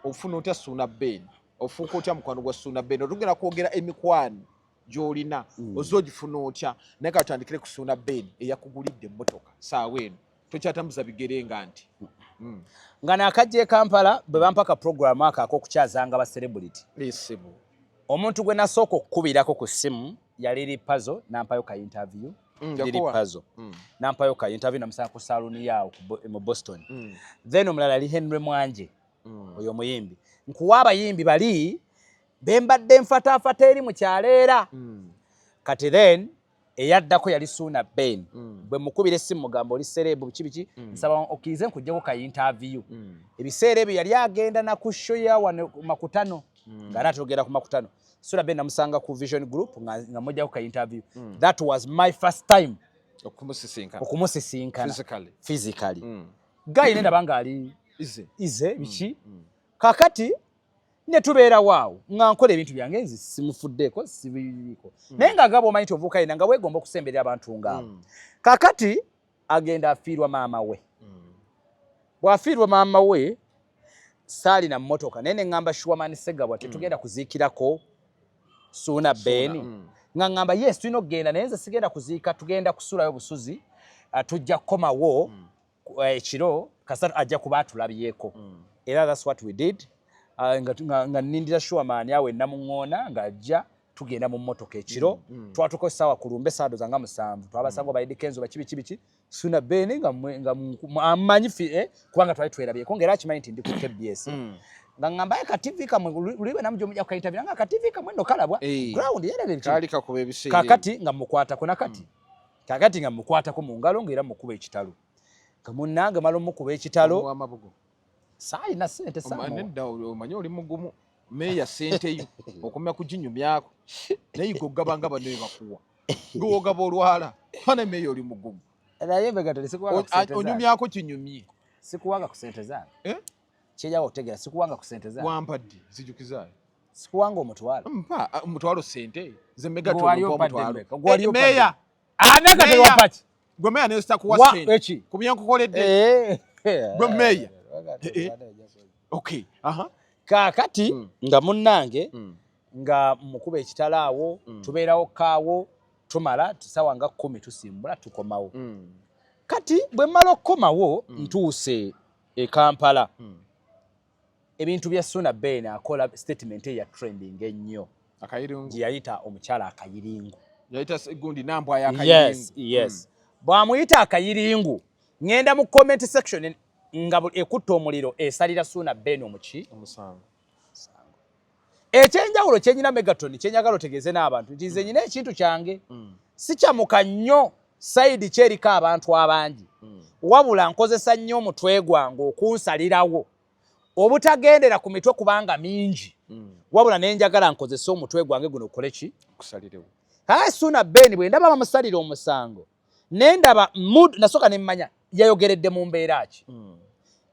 S1: Ofuna otya Suna Ben? Ofuuka otya mukwano gwa Suna Ben? Otugenda kwogera emikwano gy'olina, ozze ogifuna otya? Naye kati tutandikire ku Suna Ben eyakugulidde emmotoka. Saawa eno tokyatambuza bigere nga nti.
S2: Nga nakajja e Kampala, bwe bampaka program ako ak'okukyazanga ba celebrity,
S1: Esibu.
S2: omuntu gwe nasooka okukubirako ku ssimu yali Lipazo, nampayo ka interview. Liri
S1: Yakuwa.
S2: Pazo nampayo ka interview, namusanga ku saloon yaawo mu Boston. Then omulala yali Henry Mwanje, oyo omuyimbi. Nkuwa abayimbi bali bembadde nfataafata eri mu kyalo era. Kati then eyaddako yali Suuna Ben. Bwe mukubira essimu mugamba, "Oli celeb, biki biki, nsaba okkirize nkuggyeko ka interview." Ebiseera ebyo yali agenda na ku show ya wano ku Makutano, nga anaatogera ku Makutano. Suuna Ben namusanga ku Vision Group nga muggyako ka interview. That was my first time
S1: okumusisinkana.
S2: Okumusisinkana.
S1: Physically.
S2: Physically. Guy nendaba nga ali
S1: Easy.
S2: Ize biki. Kakati ne tubeera waawo nga nkola ebintu byange, nze simufuddeeko, sibiriiko, naye nga gaba omanyi nti ovuuka yina nga weegomba okusemberera abantu ngaabo. Kakati agenda afiirwa maama we. Bw'afiirwa maama we, saalina mmotoka, naye ne ŋŋamba Shuwaman Segabwa, "Tetugenda kuziikirako Suuna Ben?" Nga ŋŋamba, "Yes, tulina okugenda, naye nze sigenda kuziika, tugenda kusulayo busuzi, tujja kukomawo ekiro, kasita ajja kuba atulabyeko." Era that's what we did. Nga nnindira Shuwaman awo enamuŋŋoona ng'ajja, tugenda mu mmotoka ekiro. Twatuuka essaawa ku lumbe essaawa nga 7, twabasanga ba Eddy Kenzo baki biki biki. Suna Ben nga amanyi eh, kubanga twali twerabyeko ng'era akimanyi nti ndi ku KBS, nga ŋŋamba, "Ye ka TV kamwe lulibe namujja omujja kuka nga ka TV kamwe nno kalabwa ground yerere biki."
S1: Kaali kakuba ebiseera.
S2: Kakati nga mukwatako nakati, kakati nga mukwatako mu ngalo ng'era mukuba ekitalo, nga munnange mala omukuba ekitalo.
S1: Omuwa amabugo.
S2: Saalina ssente. Saamuwa.
S1: Nedda, omanyi oli mugumu meeya, ssente yo okomya kuginyumyako, naye gwe ogaba nga banne bakuwa, gwe wogaba olwala fana. Meeya oli mugumu.
S2: Naye mbegatole sikuwanga ku ssente zange.
S1: Onyumyako kinyumye.
S2: Sikuwanga ku ssente zange.
S1: Eh?
S2: Kyejawo okutegeera, sikuwanga ku ssente zange.
S1: Wampadde, nzijukizaayo.
S2: Sikuwanga 50.
S1: Mpa 50 ssente ze mega.
S2: Gwe wali
S1: Tompa
S2: ompadde
S1: 50.
S2: mmeka? Gwe wali
S1: Eh,
S2: ompadde?
S1: meeya.
S2: Ah, Megatole
S1: Meeya.
S2: wampaki?
S1: Gwe meeya nesitakuwa ssente
S2: Eki?
S1: ku byenkukoledde.
S2: Eh.
S1: Gwe meeya. Eh, eh. Okay, aha.
S2: Kaakati nga munnange nga mukuba ekitalo awo, tubeerawo kaawo, tumala sawa nga 10, tusimbula tukomawo. Kati bwe mmala okukomawo, ntuuse e Kampala, ebintu bya Suna Ben akola statement eya trending ennyo.
S1: Akayiringu.
S2: Gye yayita omukyala akayiringu.
S1: Yayita gundi nambwa y'akayiringu.
S2: Yes, bw'amuyita akayiringu, ŋŋenda mu comment section nga ekutta omuliro esalira Suuna Ben omuki
S1: Omusango.
S2: Ekyenjawulo kyenyina Megaton, kyenjagala otegeeze n'abantu nti nze nyina ekintu kyange, sikyamuka nnyo side kyeriko abantu abangi, wabula nkozesa nnyo omutwe gwange okunsalirawo obutagendera ku mitwe kubanga mingi, wabula nenjagala nkozese omutwe gwange guno okole ki?
S1: Kusalirewo.
S2: Kaye Suuna Ben bwe ndaba bamusalira omusango, nendaba mood, nasooka nemmanya yayogeredde mu mbeera ki,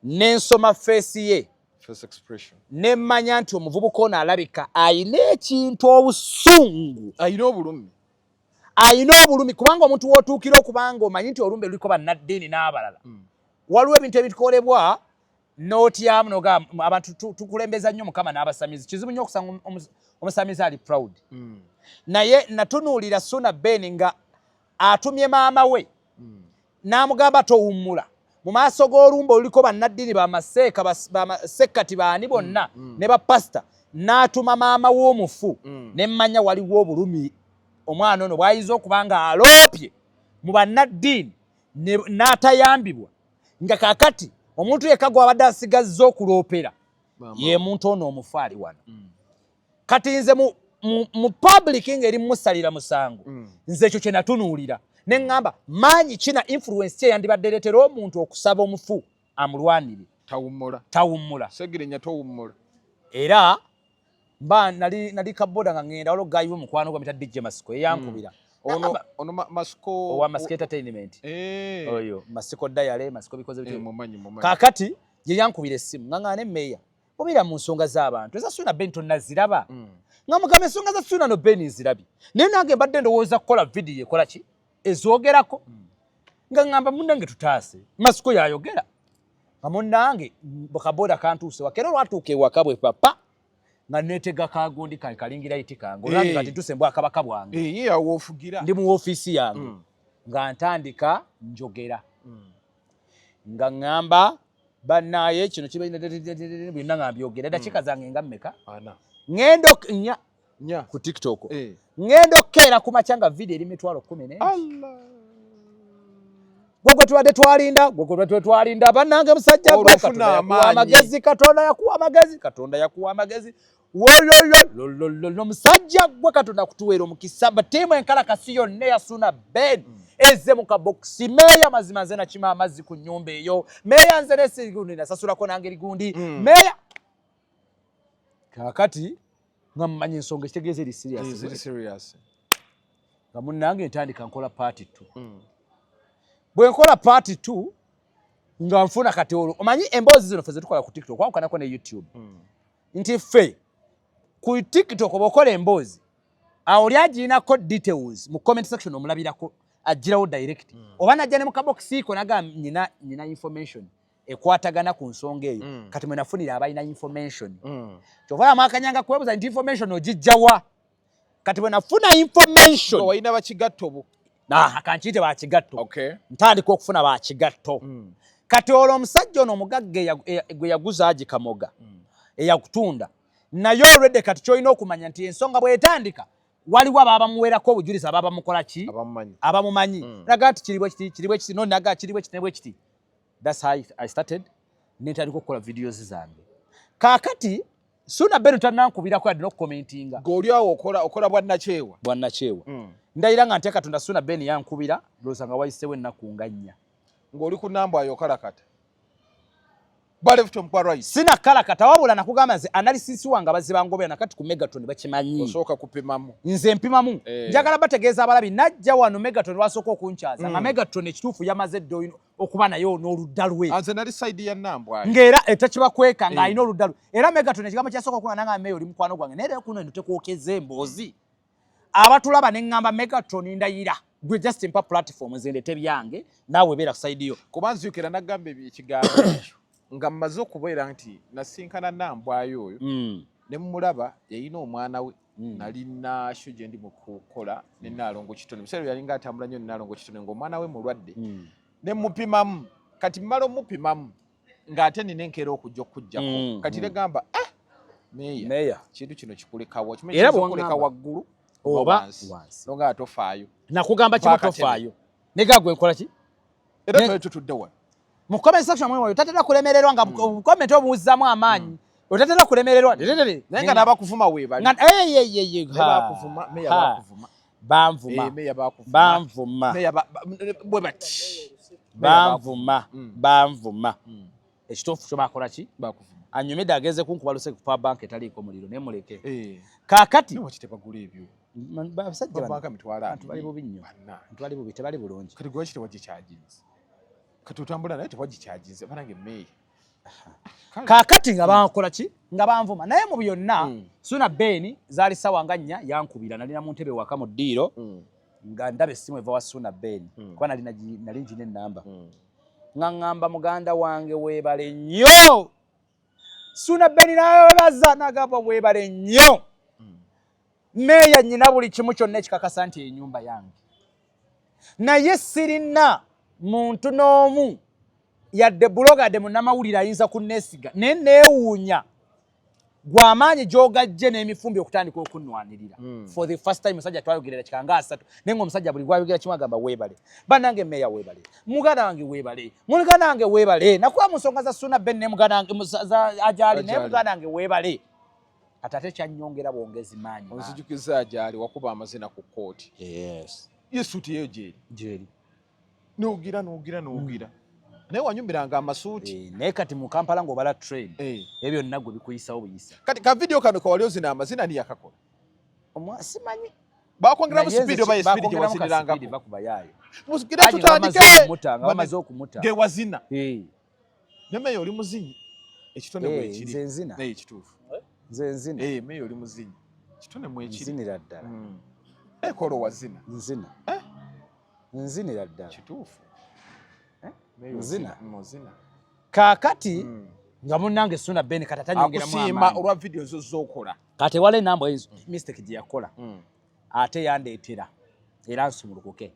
S2: nensoma face ye,
S1: First expression.
S2: Nemmanya nti omuvubuka ono alabika ayina ekintu, obusungu,
S1: ayina obulumi.
S2: Ayina obulumi, kubanga omuntu w'otuukira okubanga omanyi nti olumbe luliko bannaddiini n'abalala, waliwo ebintu ebikolebwa n'otyamu nogamba abantu tukulembeza nnyo Mukama n'abasamizi. Kizibu nnyo okusanga omusamizi ali proud. Naye natunuulira Suna Ben nga atumye maama we n'amugamba towummula mu maaso g'olumba oluliko bannaddiini, bamaseeka, bamasekkati, baani bonna ne bapasita, n'atuma maama w'omufu. Ne mmanya waliwo obulumi omwana ono bw'ayinza okuba nga aloopye mu bannaddiini n'atayambibwa, nga kakati omuntu yekka gw'abadde asigazza okuloopera ye muntu ono omufu ali wano. Kati nze mu public ng'eri musalira musango, nze ekyo kye natunuulira ne ŋŋamba maanyi kina influence ki eyandibadde ereetera omuntu okusaba omufu amulwanire.
S1: Tawummula.
S2: Tawummula.
S1: Segirinya towummula.
S2: Era mba nali kaboda nga ŋŋenda, waliwo guy we mukwano gwa mita DJ Masiko eyankubira.
S1: Ono
S2: Nagamba,
S1: ono Masiko
S2: owa Masiko Entertainment.
S1: Eh.
S2: Oyo Masiko Dayale, Masiko bikoze bityo.
S1: Mumanyi, mumanyi.
S2: Kaakati ye yankubira essimu nga ŋŋaana emmeeya obeera mu nsonga z'abantu eza Suuna Ben tonnaziraba, nga mugamba ensonga za Suuna no Ben nzirabye, naye nange mbadde ndowooza kukola vidiyo ekola ki ezoogerako, nga ŋŋamba munnange tutaase Masiko yayogera nga munnange kaboda kantuuse waka. Era olwatuuka ewaka bwe papa nga neetega kagundi kange kalingira iti kange olwange, kati ntuuse mbwakabaka bwange.
S1: Eh, ye awo ofugira.
S2: Ndi mu ofiisi yange, nga ntandika njogera, nga ŋŋamba bannaaye kino kiba byonna nga mbyogera eddakiika zange nga mmeka?
S1: 4.
S2: Ŋŋenda 4.
S1: 4.
S2: Ku TikTok.
S1: Eh.
S2: Ŋŋenda okukeera ku makya nga vidiyo eri 140,000.
S1: Allah.
S2: Gwe gwe tubadde twalinda, gwe gwe tubadde twalinda, bannange musajja
S1: Olwo
S2: gwe
S1: ofuna
S2: Katonda yakuwa
S1: amaanyi.
S2: amagezi, Katonda yakuwa amagezi, Katonda yakuwa amagezi, wololololololo, musajja gwe Katonda kutuweera omukisa. Batiimu enkalakasi yonna eyasuna Ben ezze mu kabokisi. Meeya mazima nze nakima amazzi ku nnyumba eyo, meeya nze nesigundi nasasulako nange ligundi. Meeya kaakati nga mmanyi ensonga ekitegeeza eri serious.
S1: Eh, ziri serious.
S2: Nga munnange ntandika nkola part 2. Bwe nkola part 2 nga nfuna kati olwo omanyi emboozi zino ffe zetukola ku TikTok kwawukanako ne YouTube, nti ffe ku TikTok oba okola emboozi awo oli agirinako details mu comment section, omulabirako agirawo direct, oba najja ne mu kabokisi ko naga nyina information ekwatagana ku nsonga eyo. Kati mwe nafunira abalina information, kyova yamwakanyanga kwebuza nti information ogijjawa. Kati bwe nafuna information,
S1: walina bakigatto bo.
S2: Nah, kankiyite bakigatto.
S1: Okay.
S2: Ntandika okufuna bakigatto. Kati olwo omusajja ono omugagga gwe yaguza agikamoga eyakutunda naye olwedde, kati kyolina okumanya nti ensonga bwetandika waliwo ababa bamuwerako obujulizi, ababa bamukola ki?
S1: Abamumanyi.
S2: Abamumanyi. Naga nti kiri bwe kiti, kiri bwe kiti, no naga kiri bwe kiti ne bwe kiti. That's how I started, nentandika okukola videos zange. Kaakati Suna Ben tanankubirako yadde n'okukomentinga.
S1: G'oli awo okola bwannakyewa.
S2: Bwannakyewa. Ndayira nga ntya Katonda, Suna Ben yankubira ndowooza nga wayiseewo ennaku nga 4.
S1: Ng'oli ku nambwayo okalakata baleft omukuba right.
S2: Sinakalakata, wabula nakugamba nze analysis wange abazze bangobera nakati ku Megaton bakimanyi.
S1: Osooka kupimamu.
S2: Nze mpimamu.
S1: Eh.
S2: Njagala bategeeza abalabi, najja wano Megaton lwasooka okunkyaza nga Megaton ekituufu yamaze dda okuba naye n'oludda lwe.
S1: Nze nali side ya nambwayo.
S2: Ng'era etakibakweka ng'alina oludda lwe. Era Megaton ekigambo kyasooka okuba nanga meeyo oli mukwano gwange, naye era kuno eno tekwokeza emboozi abatulaba ne ŋŋamba Megaton ndayira gwe just mpa platform nze ndete byange, naawe beera ku side yo.
S1: Kuba nzijukira nagamba ekigambo ekyo nga mmaze okubeera nti nasinkana nambwayo oyo ne mumulaba yalina omwana we. Nali nasho gye ndi mu kukola ne Naalongo Kitone, biseera bye yalinga atambula nnyo ne Naalongo Kitone, ng'omwana we mulwadde, ne mupimamu. Kati mmala omupimamu ng'ate nina enkeera okujja okujjako. Kati negamba, ah, meeya,
S2: meeya,
S1: kintu kino kikulekawa.
S2: Era
S1: Kimanyi
S2: bw'oŋŋamba.
S1: okuleka waggulu
S2: oba
S1: wansi.
S2: Wansi.
S1: Nonga tofaayo.
S2: Nakugamba kimu.
S1: Mpaaka.
S2: Tofaayo nega gwe nkola ki?
S1: Era twali tutudde wano.
S2: Mu comment section mwe tatera kulemererwa nga comment obuwuzzamu amaanyi. Otatera kulemererwa.
S1: Naye nga n'abakuvuma weebali.
S2: Nga
S1: Naye bakuvuma, meya bakuvuma.
S2: Banvuma.
S1: Eh, meya bakuvuma.
S2: Banvuma.
S1: Meya bwe bati.
S2: Banvuma. Banvuma. Ekituufu kyo bakola ki?
S1: Bakuvuma.
S2: Anyumidde ageze kunkuba luse ku power bank etaliiko muliro naye muleke.
S1: Eh.
S2: Kaakati
S1: Naye lwaki tebagula ebyo?
S2: Abasajja bano
S1: Banka mitwalo
S2: abantu bali
S1: abiri.
S2: bubi nnyo.
S1: Banna.
S2: Abantu bali bubi, tebali bulungi.
S1: Kati lwaki tewagikyaginze? Kati otambula naye tewagikyaginze, banange meya.
S2: Kaakati nga bankola ki? Nga banvuma. Naye mu byonna, Suna Ben zaali ssaawa nga 4 yankubira, nalina mu ntebe waka mu ddiiro nga ndaba essimu eva wa Suna Ben kuba nali ngina ennamba. Nga ŋŋamba muganda wange weebale nnyo. Suna Ben n'awebaza n'agamba weebale nnyo. Meeya nnyina buli kimu kyonna ekikakasa nti ennyumba yange. Naye sirina muntu n'omu yadde blogger yadde munnamawulire ayinza kunneesiga, naye neewuunya gw'amaanyi gy'ogajje n'emifumbi okutandika okunnwanirira. For the first time omusajja twayogerera kika nga 3, naye ng'omusajja buli gwayogera kimu agamba weebale. Bannange meeya weebale, muganda wange weebale, muganda wange weebale. Nakuba mu nsonga za Suna Ben ne muganda wange za Ajali, naye muganda wange weebale. Kati ate kyannyongera bwongezi maanyi.
S1: Onzijukiza Ajali wakuba amazina ku kkooti.
S2: Yes.
S1: Ye suuti eyo gyeri.
S2: Gyeri.
S1: N'ogira, n'ogira, n'ogira. Naye wanyumiranga amasuuti.
S2: Naye kati mu Kampala ng'obala train.
S1: Eh.
S2: Ebyo byonna gwe bikuyisawo buyisa.
S1: Kati ka video kano kawali ozina amazina ni yakakola.
S2: Simanyi.
S1: Bakwongeramu
S2: Naye
S1: speed
S2: nze
S1: oba ye speed gye
S2: bakwongeramu ka speed
S1: wazinirangako?
S2: bakuba yaayo.
S1: Musigire
S2: Haji nga bamaze
S1: tutandike.
S2: okumuta, nga bamaze okumuta.
S1: Ge wazina.
S2: Eh.
S1: Ne meya oli muzinyi. Ekitone
S2: Eh,
S1: mwekiri.
S2: nze nzina.
S1: Eh, kituufu.
S2: Nze nzina.
S1: Eh, meya oli muzinyi. Kitone mwekiri.
S2: Nzinira ddala.
S1: Eh, kolo wazina.
S2: Nzina.
S1: Eh?
S2: Nzinira ddala.
S1: Kituufu.
S2: Eh?
S1: Meya
S2: Nzina.
S1: ozina.
S2: Kaakati nga munnange Suna Ben kati atanyongeramu
S1: Akusiima
S2: amaanyi.
S1: olwa video zo z'okola.
S2: Kati wala enamba ezo mistake gye yakola. Ate yandeetera era nsumulukuke.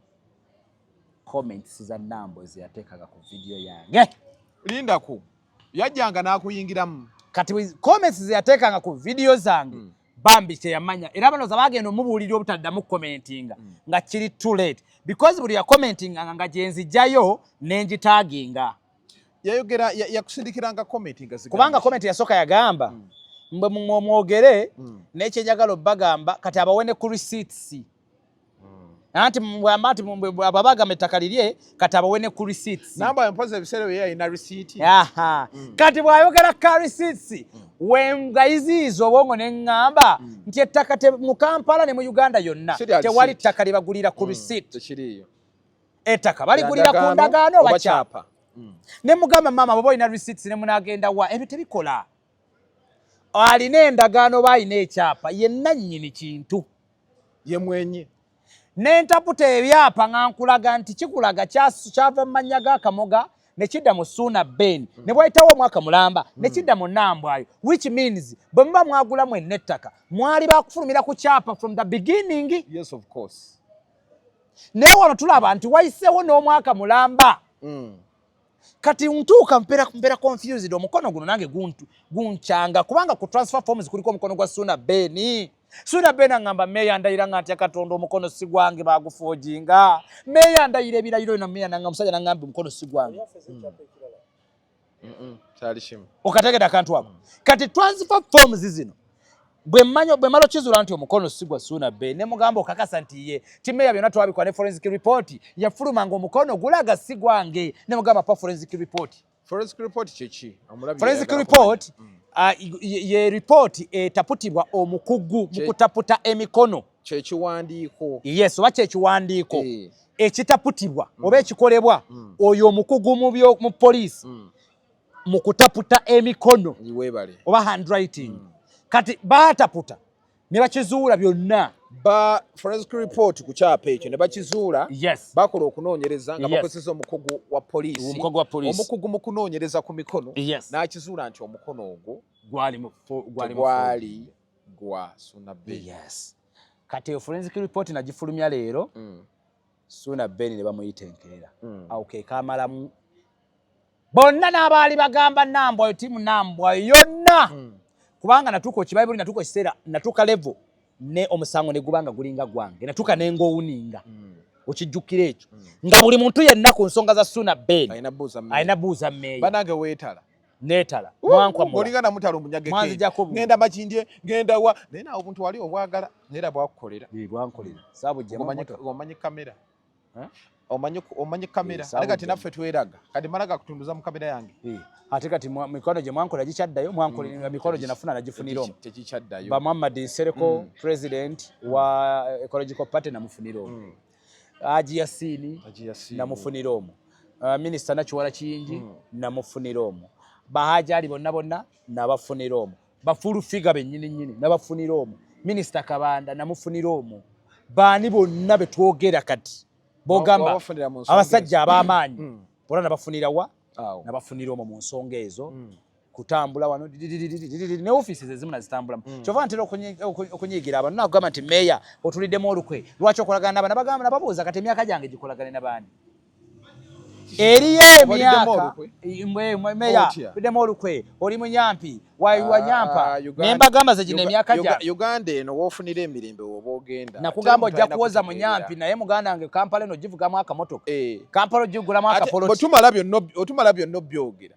S2: Comments za Nambo ze yateekaga ku video yange.
S1: Lindako. Yajjanga n'akuyingiramu.
S2: Kati comments ze yateekanga ku video zange bambi teyamanya, era bano bagenda omubuulira obutaddamu commentinga nga kiri too late because buli yakommentinganga nga gye nzijjayo ne ngitaaginga.
S1: Yayogera yakusindikiranga comment nga zigamba
S2: Kubanga
S1: ki?
S2: comment yasooka yagamba mbwe mwogere n'ekyenjagala obbagamba kati abawe ne ku receipts. Anti mbwamba nti bw'aba bagamba ettaka lirye kati abawe ne ku receipts.
S1: Namba mpozi ebiseera bye yalina receipt.
S2: Aha. Kati bw'ayogera ka receipts wengayiziyiza obwongo ne ŋŋamba nti ettaka mu Kampala ne mu Uganda yonna
S1: Si lya
S2: tewali
S1: receipt.
S2: ttaka libagulira ku receipt.
S1: Tekiriiyo.
S2: Ettaka baligulira ku ndagaano oba kyapa. Ne mugamba maama bw'oba olina receipts ne munaagenda wa ebyo tebikola. Alina endagaano oba alina ekyapa yenna nnyini kintu.
S1: Ye mwenye.
S2: Ne ntaputa ebyapa nga nkulaga nti kikulaga kyava mu mannya ga Kamoga ne kidda mu Suuna Ben ne bwayitawo omwaka mulamba ne kidda mu Nambwayo, which means bwe muba mwagula mwenna ettaka mwali bakufulumira ku kyapa from the beginning.
S1: Yes, of course.
S2: Naye wano tulaba nti wayiseewo n'omwaka mulamba. Kati ntuuka mpeera confused, omukono guno nange gunkyanga kubanga ku transfer forms kuliko omukono gwa Suuna Ben. Suuna Ben aŋŋamba meeya ndayira nga ntya Katonda omukono si gwange bagufoojinga. Meeya ndayira ebirayiro na meeya nanga omusajja naŋŋamba omukono si gwange.
S1: Kyali kimu.
S2: Okategedde akantu ako? Kati transfer forms zino bwe mmanyi bwe mala okizuula nti omukono si gwa Suuna Ben ne mugamba okakasa nti ye timeeya byonna twabikola ne forensic report yafuluma ng'omukono gulaga si gwange ne mugamba pa forensic report.
S1: Forensic report kyeki? Omulabi
S2: Forensic
S1: yayagala
S2: report ye report etaputibwa omukugu mu kutaputa emikono.
S1: Kyekiwandiiko.
S2: Yes, oba kyekiwandiiko
S1: Eh.
S2: ekitaputibwa oba ekikolebwa oyo omukugu mu poliisi mu kutaputa emikono
S1: Weebale.
S2: oba handwriting. Kati baataputa ne bakizuula byonna.
S1: Ba forensic report ku kyapa ekyo ne bakizuula.
S2: Yes.
S1: Bakola okunoonyereza nga
S2: Yes.
S1: bakozesa omukugu wa poliisi.
S2: Omukugu wa poliisi.
S1: Omukugu mu kunoonyereza ku mikono.
S2: Yes.
S1: N'akizuula nti omukono ogwo
S2: gwali mu
S1: tegwali gwa Suuna Ben.
S2: Yes. Kati eyo forensic report nagifulumya leero. Suuna Ben ne bamuyita enkeera. Awo ke kamalamu bonna n'abaali bagamba Nambwayo, tiimu Nambwayo yonna, kubanga natuuka okibayibuli, natuuka ekiseera natuuka level ne omusango ne guba nga gulinga gwange, natuuka ne ngowuninga. Okijjukira ekyo nga buli muntu yenna ku nsonga za Suuna Ben
S1: alina buuza mmeeya.
S2: Alina buuza mmeeya.
S1: Banange weetala.
S2: Neetala mwankwamula.
S1: Olinga namutala omunyageke.
S2: Mwanzijako
S1: Ngenda Makindye, ngenda wa, naye naawe obuntu wali obwagala, naye era bwakukolera.
S2: Bwankolera saabuggyemu motoka.
S1: Omanyi kamera.
S2: Eh?
S1: Omanyi kamera.
S2: Eh,
S1: Ate kati
S2: saabuggyemu.
S1: naffe tweraga. Kati mala gakutunduza mu kamera yange.
S2: Ate kati mikwano gye mwankola gikyaddayo, mwankola mikwano gye nafuna nagifunira omwo.
S1: Tekikyaddayo.
S2: Ba Muhammad Nsereko, president wa Ecological Party, namufunira omwo. Haji Yasini
S1: Haji Yasini.
S2: namufunira omwo. Minisita Nakiwala Kiyingi namufunira omwo. Bahaji Ali bonna bonna nabafunira omwo. Bafulu figa bennyini nnyini nabafunira omwo. Minisita Kabanda namufunira omwo. Baani bonna betwogera kati bogamba
S1: Wabafunira mu nsonga
S2: abasajja ab'amaanyi bonna nabafunira wa?
S1: Awo.
S2: Nabafunira omwo mu nsonga ezo, kutambula wano dididididididi, ne offices ezimu nazitambulamu. Kyova ntera okunyiigira abantu nakugamba nti meeya otuliddemu olukwe, lwaki okolagana n'abaana? Bagamba nababuuza kati emyaka gyange gikolagane n'abaani? Eriyo
S1: Waliddemu
S2: emyaka
S1: olukwe?
S2: Meeya
S1: Otya?
S2: tuliddemu olukwe, oli munyampi wanyampa
S1: Ah, Uganda-
S2: ne mbagamba ze gino emyaka gyange.
S1: Uganda eno woofunira emirembe woba ogenda.
S2: Nakugamba
S1: Teri
S2: ojja
S1: muntu
S2: kuwoza
S1: alina
S2: munyampi, naye muganda wange Kampala eno givugamu akamotoka,
S1: Eh.
S2: Kampala ogigulamu
S1: Ate
S2: akapoloti.
S1: bwe tumala byonna obyogera,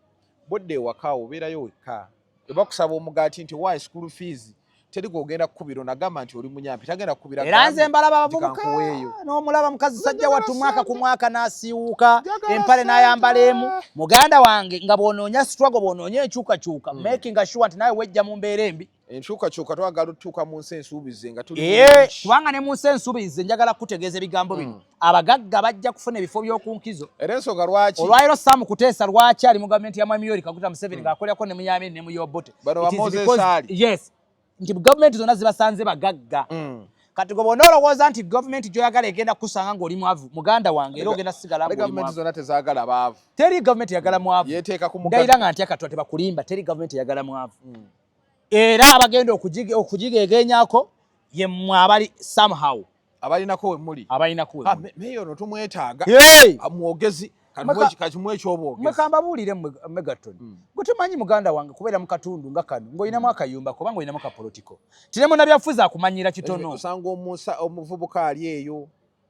S1: bodde ewaka obeerayo wekka, ebakusaba omugaati nti wa school fees, teri gwogenda kukubira onagamba nti oli munyampi, tagenda kukubira.
S2: Era nze mbalaba abavubuka
S1: kankuweeyo.
S2: N'omulaba mukazi sajja wattu mwaka ku mwaka n'asiiwuuka
S1: Njagala
S2: empale n'ayambala emu.
S1: ssente.
S2: Muganda wange, nga bw'onoonya struggle, bw'onoonya enkyukakyuka, making sure nti naawe wejja mu mbeera embi.
S1: Enkyukakyuka twagala otutuuka mu nsi ensuubize nga tuli
S2: Ee,
S1: bulungi.
S2: kubanga ne mu nsi ensuubize njagala kutegeeza ebigambo bino, abagagga bajja kufuna ebifo by'oku nkizo.
S1: Era ensonga lwaki
S2: Olwaliro Sam Kuteesa lwaki ali mu gavumenti ya Mwami Yoweri Kaguta Museveni ng'akolerako ne Muyamini ne Muyobote?
S1: Bano ba
S2: It is
S1: Moses
S2: because-
S1: Ali.
S2: Yes, nti gavumenti zonna zibasanze bagagga. Kati gwe bw'ona olowooza nti gavumenti gy'oyagala egenda kukusanga ng'oli mwavu, muganda wange, era ogenda kusigala
S1: Ate
S2: ng'oli
S1: gavumenti
S2: mwavu.
S1: zonna tezaagala baavu.
S2: Teri gavumenti eyagala mwavu.
S1: Yeteeka ku
S2: Ndayira
S1: mugagga.
S2: nga ntya Katwa, tebakulimba, teri gavumenti eyagala mwavu. Era abagenda okugigegenyako ye mmwe abali somehow
S1: Abalinako we muli.
S2: Abalinako we
S1: Ah,
S2: muli.
S1: Meeya ono tumwetaaga.
S2: Hey!
S1: Ah, mwogezi. Kati ekyobwogezi.
S2: Mwekamba buulire mmwe Megaton, gwe tumanyi muganda wange kubeera mu katundu nga kano ng'olinamu akayumba kuba ng'olinamu kapolitiko tine munnabyabufuzi akumanyira kitono.
S1: Osanga omuvubuka ali eyo